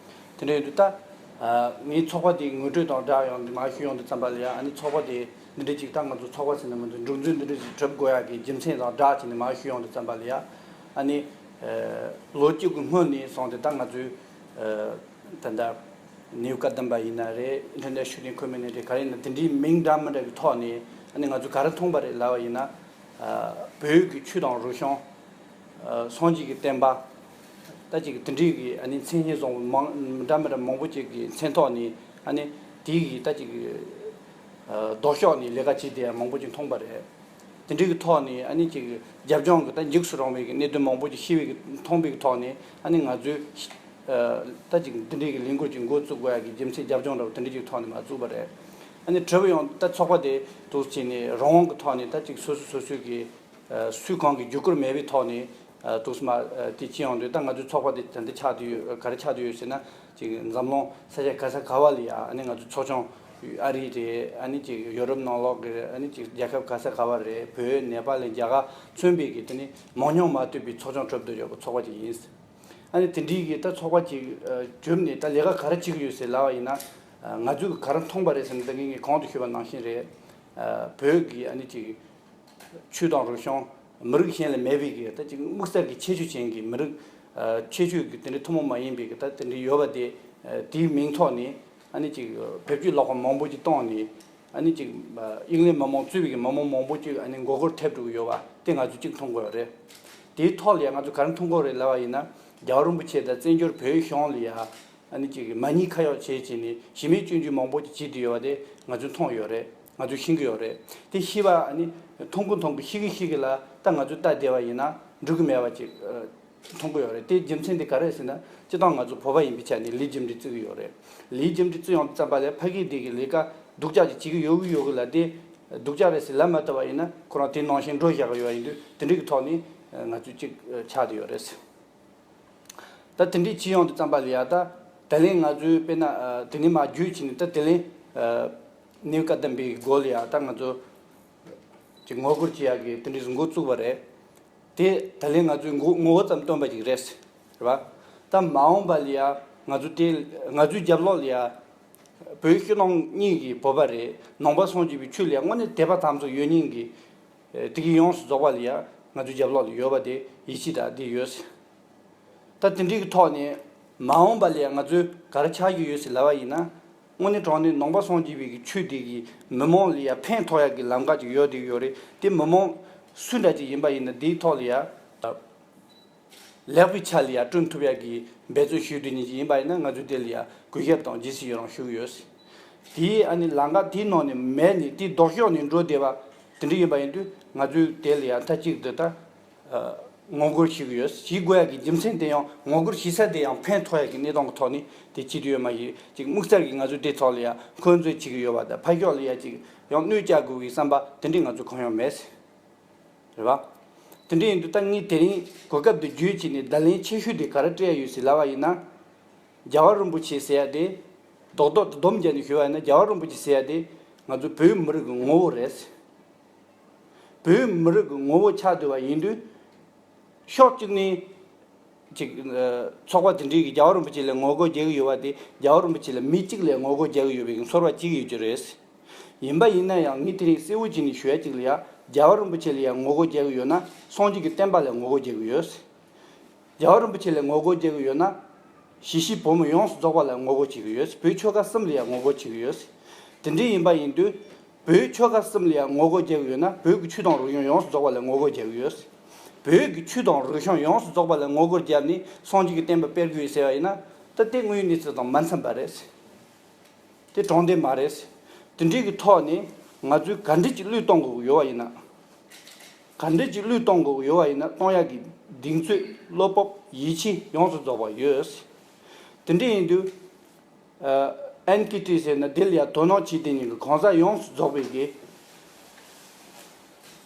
དེ་འདྲ་ཡིན་དུས་ད་ཨ་ངའི་ཚོགས་པ་དེའི་ངོ་སྤྲོད་དང་སྦྲགས་ཡོང་དུས་མར་ཞུ་ཡོང་དུས་ཙམ་པ་ལ་ཡ། ཨ་ནི་ཚོགས་པ་དེ་འདི་འདྲ་ཅིག་ད་ང་ཚོ་ཚོགས་པ་ཟེར་ན་མི་འདུག། སྒྲིག་འཛུགས་འདི་འདྲ་ཅིག་གྲུབ་དགོས་ཡ་གི་རྒྱུ་མཚན་དང་སྦྲགས་བྱས་ནས་མར་ཞུ་ཡོང་དུས་ཙམ་པ་ལ་ཡ། ཨ་ནི་ཨེ་ལོ་གཅིག་གི་སྔོན་ནས་བཟུང་སྟེ་ད་ང་ཚོའི་ཨེ་ད་ལྟ་ནེའུ་ཀ་དམ་པ་ཡིན་ན་རེད། ཨིན་ཊར་ནེ་ཤ་ནལ་ཁོ་མིའུ་ནི་ཊི་ག་རེ་ཡིན་ན་དེ་འདྲའི་མིང་འདྲ་མི་འདྲ་གི་ཐོག་ནས་ཨ་ནི་ང་ཚོས་ག་རེ་མཐོང་པ་རེད་ལབ་པ་ཡིན་ན། ཨ་བོད་ཀྱི་ཆོས་དང་རིག་གཞུང་། ཨ་སངས་རྒྱས་ཀྱི་བསྟན་པ། ད་ཅིག་དེ་འདྲའི་གི་ཨ་ནི་མཚན་སྙན་བཟང་པོ་མང་འདྲ་མི་འདྲ་མང་པོ་ཅིག་གི་མཚན་ཐོག་ནས་ཨ་ནི་དེའི་གི་ད་ཅིག་ཨ་ལྡོག་ཕྱོགས་ནས་ལས་ཀ་བྱེད་བསྡད་ཡ་མང་པོ་ཅིག་མཐོང་པ་རེད། དེ་འདྲའི་གི་ཐོག་ནས་ཨ་ནི་ཅིག་རྒྱབ་ལྗོངས་ཀྱི་ད་འཇིགས་སུ་རུང་བའི་གི་གནད་དོན་མང་པོ་ཅིག་ཤེས་པའི་གི་མཐོང་པའི་གི་ཐོག་ནས་ཨ་ནི་ང་ཚོས་ཨ་ད་ཅིག་འདི་འདྲའི་གི་ལས་འགུལ་ཅིག་འགོ་བཙུགས་དགོས་ཡ་གི་རྒྱུ་མཚན་རྒྱབ་ལྗོངས་འདྲ་བོ་དེ་འདྲའི་ཅིག་ཐོག་ནས་མར་བཙུགས་པ་རེད། ཨ་ནི་གྲུབ་ཡོང་ད་ཚོགས་པ་དེ་འདུག་བྱས་ནས་རང་དབང་གི་ཐོག་ནས་ད་ཅིག་སོ་སོ་སོ་སོའི་གི་ཨ་སུས་གང་གི་བརྒྱུད་སྐུལ་མེད་པའི་ཐོག་ནས་ཨ་འདུག་སེ་མར་ཨ་དེ་ཅི་ཡོང་དུས་ད་ང་ཚོའི་ཚོགས་པ་དེ་ད་འདི་ཆགས་བསྡད་ཡོད། ག་རེ་ཆགས་བསྡད་ཡོད་ཟེར་ན། ཅིག་འཛམ་གླིང་ས་ཆ་ག་ས་ག་བ་ལ་ཡ་ཨ་ནི་ང་ཚོའི་ཚོགས་ཆུང་ཨ་རི་རེད། ཨ་ནི་ཅིག་ཡོ་རོབ་ནང་ལོགས་ཀྱི་རེད། ཨ་ནི་ཅིག་རྒྱལ་ཁབ་ག་ས་ག་བ་རེད། བོད་ནེ་པཱལ་རྒྱ་གར་མཚོན་པའི་གི་དེ་ནི་མང་ཉུང་མ་ལྟོས་པའི་ཚོགས་ཆུང་གྲུབ་བསྡད་ཡོད་པའི་ཚོགས་པ་ཅིག་ཡིན། ཨ་ནི་དེ་འདྲའི་གི་ད་ཚོགས་པ་ཅིག་ཨ་བརྒྱུད་ནས་ད་ལས་ཀ་ག་རེ་བྱེད་ཀྱི་ཡོད་ཟེར་ལབ་པ་ཡིན་ན། ཨ་ང་ཚོས་ག་རེ་མཐོང་པ་རེད་ཟེར་ན། ད་ངས་ངས་གོང་དུ་ཞུས་པ་ནང་བཞིན་རེད། ཨ་བོད་ཀྱི་ཨ་ནི་ཅིག་ཆོས་དང་རིག་གཞུང་མི་རིགས་གཞན་ལ་མེད་པའི་གི་ད་ཅིག་དམིགས་བསལ་གྱི་ཁྱད་ཆོས་ཅན་གྱི་མི་རིགས། ཨ་ཁྱད་ཆོས་ཀྱི་དེ་འདྲའི་ཐུན་མོང་མ་ཡིན་པའི་གི་ད་དེ་འདྲའི་ཡོད་པ་དེ། ཨ་དེའི་མིང་ཐོག་ནས་ཨ་ནི་ཅིག་བེད་སྤྱོད་ལོག་པ་མང་པོ་ཅིག་བཏང་ནས། ཨ་ནི་ཅིག་ཨ་དབྱིན་ལན་མི་མང་གཙོས་པའི་གི་མི་མང་མང་པོ་ཅིག་ཨ་ནི་མགོ་སྐོར་ཐེབས་འགྲོ་གི་ཡོད་པ་དེ་ང་ཚོས་ཅིག་མཐོང་དགོས་པ་རེད། དེའི་ཐོག་ལ་ཡང་ང་ཚོས་ག་རེ་མཐོང་དགོས་རེད་ལབ་པ་ཡིན་ན། རྒྱལ་བ་རིན་པོ་ཆེ་དང་བཙན་བྱོལ་བོད་གཞུང་ལ་ཡ་ཨ་ནི་ཅིག་མ་ཉེས་ཁ་གཡོགས་བྱས་བྱས་ནས་གཞི་མེད་སྐྱོན་བརྗོད་མང་པོ་ཅིག་བྱེད་བསྡད་ཡོད་པ་དེ་ང་ཚོས་མཐོང་ཡོད་རེད། ང་ཚོས་ཤེས་ཀྱི་ཡོད་རེད། དེ་ཤེས་པ་ཨ་ནི་མཐོང་གི་མཐོང་གི་ཤེས་ཀྱི་ཤེས་ཀྱི་ལ་ད་ང་ཚོས་ལྟ་བསྡད་པ་ཡིན་ན་འགྲིག་གི་མེད་པ་ཅིག་ཨ་མཐོང་གི་ཡོད་རེད། དེའི་རྒྱུ་མཚན་དེ་ག་རེ་རེད་ཟེར་ན། སྤྱིར་བཏང་ང་ཚོ་བོད་པ་ཡིན་པའི་ཆ་ནས་ལས་རྒྱུ་འབྲས་བརྩི་གི་ཡོད་རེད། ལས་རྒྱུ་འབྲས་བརྩི་ཡོང་དུས་ཙམ་པ་ལ་ཕ་གི་དེ་གི་ལས་ཀ་སྡུག་ཅག་ཅིག་བྱེད་ཀྱི་ཡོད་གི་ཡོད་གི་ལ། དེ་སྡུག་ཅག་རེད་ཟེར་ལབ་མ་ཐུབ་པ་ཡིན་ན་ཁོ་རང་དེ་ནང་བཞིན་འགྲོ་བཞག་གི་ཡོད་པ་ཡིན་དུས་དེ་འདྲའི་གི་ཐོག་ནས་ང་ཚོས་ཅིག་ཆགས་བསྡད་ཡོད་རེད། ད་དེ་འདྲའི་བྱེད་ཡོང་དུས་ཙམ་པ་ལ་ཡ་ད་དེ་ལན་ང་ཚོས་དཔེར་ན་ཨ་དེ་ནས་མར་བརྒྱུད་བྱས་ནས་ད་དེ་ལན་ཨ་ནེའུ་ཀ་དམ་པའི་སྒོ་ལ་ཡ་ད་ང་ཚོ་ཅིག་ངོ་རྒོལ་བྱེད་ཡག་གི་དེ་འདྲའི་འགོ་བཙུགས་པ་རེད། དེ་ད་ལན་ང་ཚོས་ངོ་ངོ་བོ་ཙམ་སྟོན་པ་ཅིག་རེད། རེད་པ། ད་མ་འོངས་པ་ལ་ཡ་ང་ཚོ་དེ་ང་ཚོའི་རྒྱབ་ལོགས་ལ་ཡ་བོད་ཕྱི་ནང་གཉིས་ཀྱི་བོད་པ་རེད། ནང་པ་སངས་རྒྱས་པའི་ཆོས་ལ་ཡ་དངོས་གནས་དད་པ་དམ་ཚིག་ཡོད་མཁན་གྱི་ཨེ་དེ་གི་ཡོངས་སུ་རྫོགས་པ་ལ་ཡ་ང་ཚོའི་རྒྱབ་ལོགས་ལ་ཡོད་པ་དེ་ཡིད་ཆེས་དང་དེ་ཡོད། ད་དེ་འདྲའི་གི་ཐོག་ནས་མ་འོངས་པ་ལ་ཡ་ང་ཚོས་ག་རེ་ཆགས་ཀྱི་ཡོད་ཟེར་ལབ་པ་ཡིན་ན། དངོས་གནས་དྲང་གནས་ནང་པ་སངས་རྒྱས་པའི་གི་ཆོས་དེ་གིས་མི་མང་ལ་ཡ་ཕན་ཐོགས་ཡག་གི་ལམ་ཁ་ཅིག་ཡོད་དེ་ཡོད་རེད། དེ་མི་མང་སུ་འདྲ་ཅིག་ཡིན་པ་ཡིན་ན་དེའི་ཐོག་ལ་ཡ་ལེགས་པའི་ཆ་ལ་ཡ་བསྐྲུན་ཐུབ་ཡག་གི་འབད་བརྩོན་ཞུ་འདོད་མཁན་ཅིག་ཡིན་པ་ཡིན་ན་ང་ཚོས་དེ་ལ་ཡ་གུས་ཞབས་དང་རྗེས་སུ་ཡི་རང་ཞུ་གི་ཡོད། དེའི་ཨ་ནི་ལམ་ཁ་དེའི་ནང་ནས་མེད་ནས་དེའི་ལྡོག་ཕྱོགས་ནས་འགྲོ་བསྡད་པ་དེ་འདྲ་ཡིན་པ་ཡིན་དུས་ང་ཚོས་དེ་ལ་ཡ་མཐའ་གཅིག་ཏུ་ད། ངོ་རྒོལ་བྱེད་ཀྱི་ཡོད། བྱེད་དགོས་ཡག་གི་རྒྱུ་མཚན་དེ་ཡང་ངོ་རྒོལ་བྱེད་ས་དེ་ཡང་ཕན་ཐོགས་ཡག་གི་གནས་སྟངས་ཀྱི་ཐོག་ནས་དེ་བྱེད་ཀྱི་ཡོད་མ་གཞི་ཅིག་དམིགས་བསལ་གྱི་ང་ཚོས་དེ་ཐོག་ལ་ཡང་འཁོན་འཛིན་བྱེད་ཀྱི་ཡོད་པ་དང་ཕར་ཕྱོགས་ལ་ཡང་ཅིག་ཡང་གནོད་བསྐྱལ་དགོས་པའི་བསམ་པ་དེ་འདྲས་ང་ཚོ་གང་ཡང་མེད། རེད་པ། དེ་འདྲ་ཡིན་དུས་ད་ངས་དེ་རིང་གོ་སྐབས་འདི་བརྒྱུད་བྱས་ནས་བརྡ་ལན་ཆེ་ཤོས་དེ་ག་རེ་སྤྲད་ཡ་ཡོད་ཟེར་ལབ་པ་ཡིན་ན། རྒྱལ་བ་རིན་པོ་ཆེ་ཟེར་ཡ་དེ། རྡོག་རྡོག་སྡོམ་བརྒྱབ་ནས་ཞུ་བ་ཡིན་ན་རྒྱལ་བ་རིན་པོ་ཆེ་ཟེར་ཡ་དེ་ང་ཚོ་བོད་མི་རིགས་ཀྱི་ངོ་བོ་རེད། བོད་མི་རིགས་ཀྱི་ངོ་བོ་ཆགས་བསྡད་པ་ཡིན་དུས། ཕྱོགས་གཅིག་ནས་ཅིག་ཨ་ཚོགས་པ་དེ་འདྲའི་གིས་རྒྱལ་བ་རིན་པོ་ཆེ་ལ་ངོ་རྒོལ་རྒྱག་གི་ཡོད་པ་དེ་རྒྱལ་བ་རིན་པོ་ཆེ་ལ་མི་གཅིག་ལ་ངོ་རྒོལ་རྒྱག་གི་ཡོད་པའི་ཚོར་བ་སྐྱེ་གི་ཡོད་ཀྱི་རེད། ཡིན་པ་ཡིན་ན་ཡང་ངས་དེ་རིང་གསལ་བོ་བྱས་ནས་ཞུ་ཡ་གཅིག་ལ་ཡ། རྒྱལ་བ་རིན་པོ་ཆེ་ལ་ཡ་ངོ་རྒོལ་རྒྱག་གི་ཡོད་ན་སངས་རྒྱས་ཀྱི་བསྟན་པ་ལ་ངོ་རྒོལ་རྒྱག་གི་ཡོད། རྒྱལ་བ་རིན་པོ་ཆེ་ལ་ངོ་རྒོལ་རྒྱག་གི་ཡོད་ན། གཞིས་བྱེས་བོད་མི་ཡོངས་སུ་རྫོགས་པ་ལ་ངོ་རྒོལ་བྱེད་ཀྱི་ཡོད། བོད་ཆོལ་ཁ་གསུམ་ལ་ཡང་ངོ་རྒོལ་བྱེད་ཀྱི་ཡོད། དེ་འདྲ་ཡིན་པ་ཡིན་དུས། བོད་ཆོལ་ཁ་གསུམ་ལ་ཡང་ངོ་རྒོལ་རྒྱག་གི་ཡོད་ན་བོད་ཀྱི་ཆོས་དང་རིག་གཞུང་ཡོངས་སུ་རྫོགས་པ་ལ་ངོ་རྒོལ་རྒྱག་གི་ཡོད། བོད་ཀྱི་ཆོས་དང་རིག་གཞུང་ཡོངས་སུ་རྫོགས་པ་ལ་ངོ་རྒོལ་བརྒྱབ་ནས་སངས་རྒྱས་ཀྱི་བསྟན་པ་སྤེལ་དགོས་ཟེར་བ་ཡིན་ན། ད་དེ་དངོས་ཡོད་གནས་ཚུལ་དང་མ་འཚམས་པ་རེད། དེ་དྲང་བདེན་མ་རེད། དེ་འདྲའི་གི་ཐོག་ནས་ང་ཚོས་ག་འདྲ་ཅིག་བློས་གཏོང་དགོས་ཀྱི་ཡོད་པ་ཡིན་ན། ག་འདྲ་ཅིག་བློས་གཏོང་དགོས་ཀྱི་ཡོད་པ་ཡིན་ན་གཏོང་ཡག་གི་གདེང་ཚོད་བློ་སྤོབས་ཡིད་ཆེས་ཡོངས་སུ་རྫོགས་པ་ཡོད། དེ་འདྲ་ཡིན་དུས། ཨ་ ཨེན་ཀི་ཊི་ཟེར་ན་དེ་ལ་ཡང་དོ་སྣང་བྱེད་དེ་ཉིད་ཀྱི་གང་ཟག་ཡོངས་སུ་རྫོགས་པའི་གི་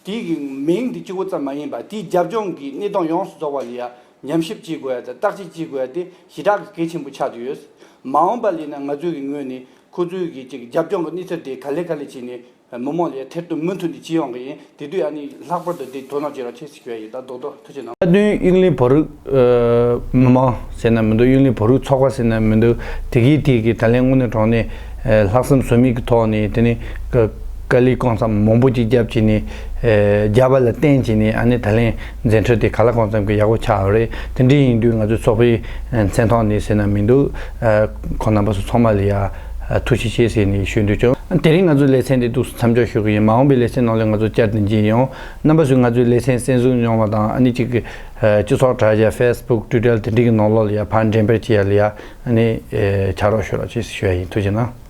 དེའི་གི་མིང་དེ་གཅིག་པོ་ཙམ་མ་ཡིན་པ་དེའི་རྒྱབ་ལྗོངས་ཀྱི་གནས་སྟངས་ཡོངས་སུ་རྫོགས་པ་ལ་ཡང་ཉམས་ཞིབ་བྱེད་དགོས་ཡ་དང་བརྟག་དཔྱད་བྱེད་དགོས་ཡ་དེ་ཞེ་དྲག་གི་གལ་ཆེན་པོ་ཆགས་ཏེ་ཡོད། མ་འོངས་པ་ལ་ཡིན་ན་ང་ཚོའི་གི་ངོས་ནས་ཁོ་ཚོའི་གི་ཅིག་རྒྱབ་ལྗོངས་ཀྱི་གནས་ཚུལ་དེ་ག་ལེ་ག་ལེ་བྱས་ནས་མི་མང་ལ་ཡང་ཐེར་འདོན་མུ་མཐུད་ནས་བྱེད་ཡོང་གི་ཡིན། དེ་དུས་ཨ་ནི་ལྷག་པར་དུ་དེ་དོ་སྣང་བྱེད་རོགས་བྱེད་ཟེར་ཞུ་ཡ་ཡིན། ད་རྡོག་རྡོག་ཐུགས་རྗེ་གནང་། རྩ་དོན་དབྱིངས་གླིང་བོད་རིགས་ཨ་མི་མང་ཟེར་ན་མི་འདུག་དབྱིངས་གླིང་བོད་རིགས་ཚོགས་པ་ཟེར་ན་མི་འདུག་དེ་གའི་དེ་གི་ད་ལན་དངོས་གནས་དྲང་གནས་ཨ་ལྷག་བསམ་ཟོལ་མེད་ཀྱི་ཐོག་ནས་དེ་ནི་ཀ་ཀ་ལི་གང་འཚམ་མང་པོ་ཅིག་བརྒྱབ་བྱས་ནས་ཨ་བརྒྱབ་པ་ལ་བརྟེན་བྱས་ནས་ཨ་ནི་ད་ལན་མཛད་འཕྲིན་དེ་ག་ལ་གང་འཚམ་གྱི་ཡག་པོ་ཆགས་ཡོད་རེད། དེ་འདྲ་ཡིན་དུས་ང་ཚོའི་ཚོགས་པའི་ཨ་མཚན་ཐོག་ནས་ཟེར་ན་མི་འདུག་ཨ་ཁོང་རྣམ་པ་ཚོ་ཚང་མ་ལ་ཡ་ཨ་ཐུགས་རྗེ་ཆེ་ཟེར་ནས་ཞུ་འདོད་བྱུང་། དེ་རིང་ང་ཚོའི་ལེ་ཚན་འདི་འདུག་སེ་མཚམས་འཇོག་ཞུ་གི་ཡིན། མ་འོངས་པའི་ལེ་ཚན་ནང་ལ་ང་ཚོ་བསྐྱར་དུ་མཇལ་ཡོང་། རྣམ་པ་ཚོས་ང་ཚོའི་ལེ་ཚན་གསན་གཟིགས་གནང་བ་དང་ཨ་ནི་གཅིག་གི་ཨ་སྤྱི་ཚོགས་དྲ་རྒྱ་ཕེ་སི་བུག་ཊུའི་ཊར་དེ་འདྲ་གི་ནང་ལོགས་ལ་ཡ་ཕར་འགྲེམས་སྤེལ་བྱེད་ཡ་ལ་ཡ་ཨ་ནི་ཨ་ཕྱག་རོགས་ཞུ་རོགས་ཅེས་ཞུ་ཡ་ཡིན། ཐུགས་རྗེ་གནང་།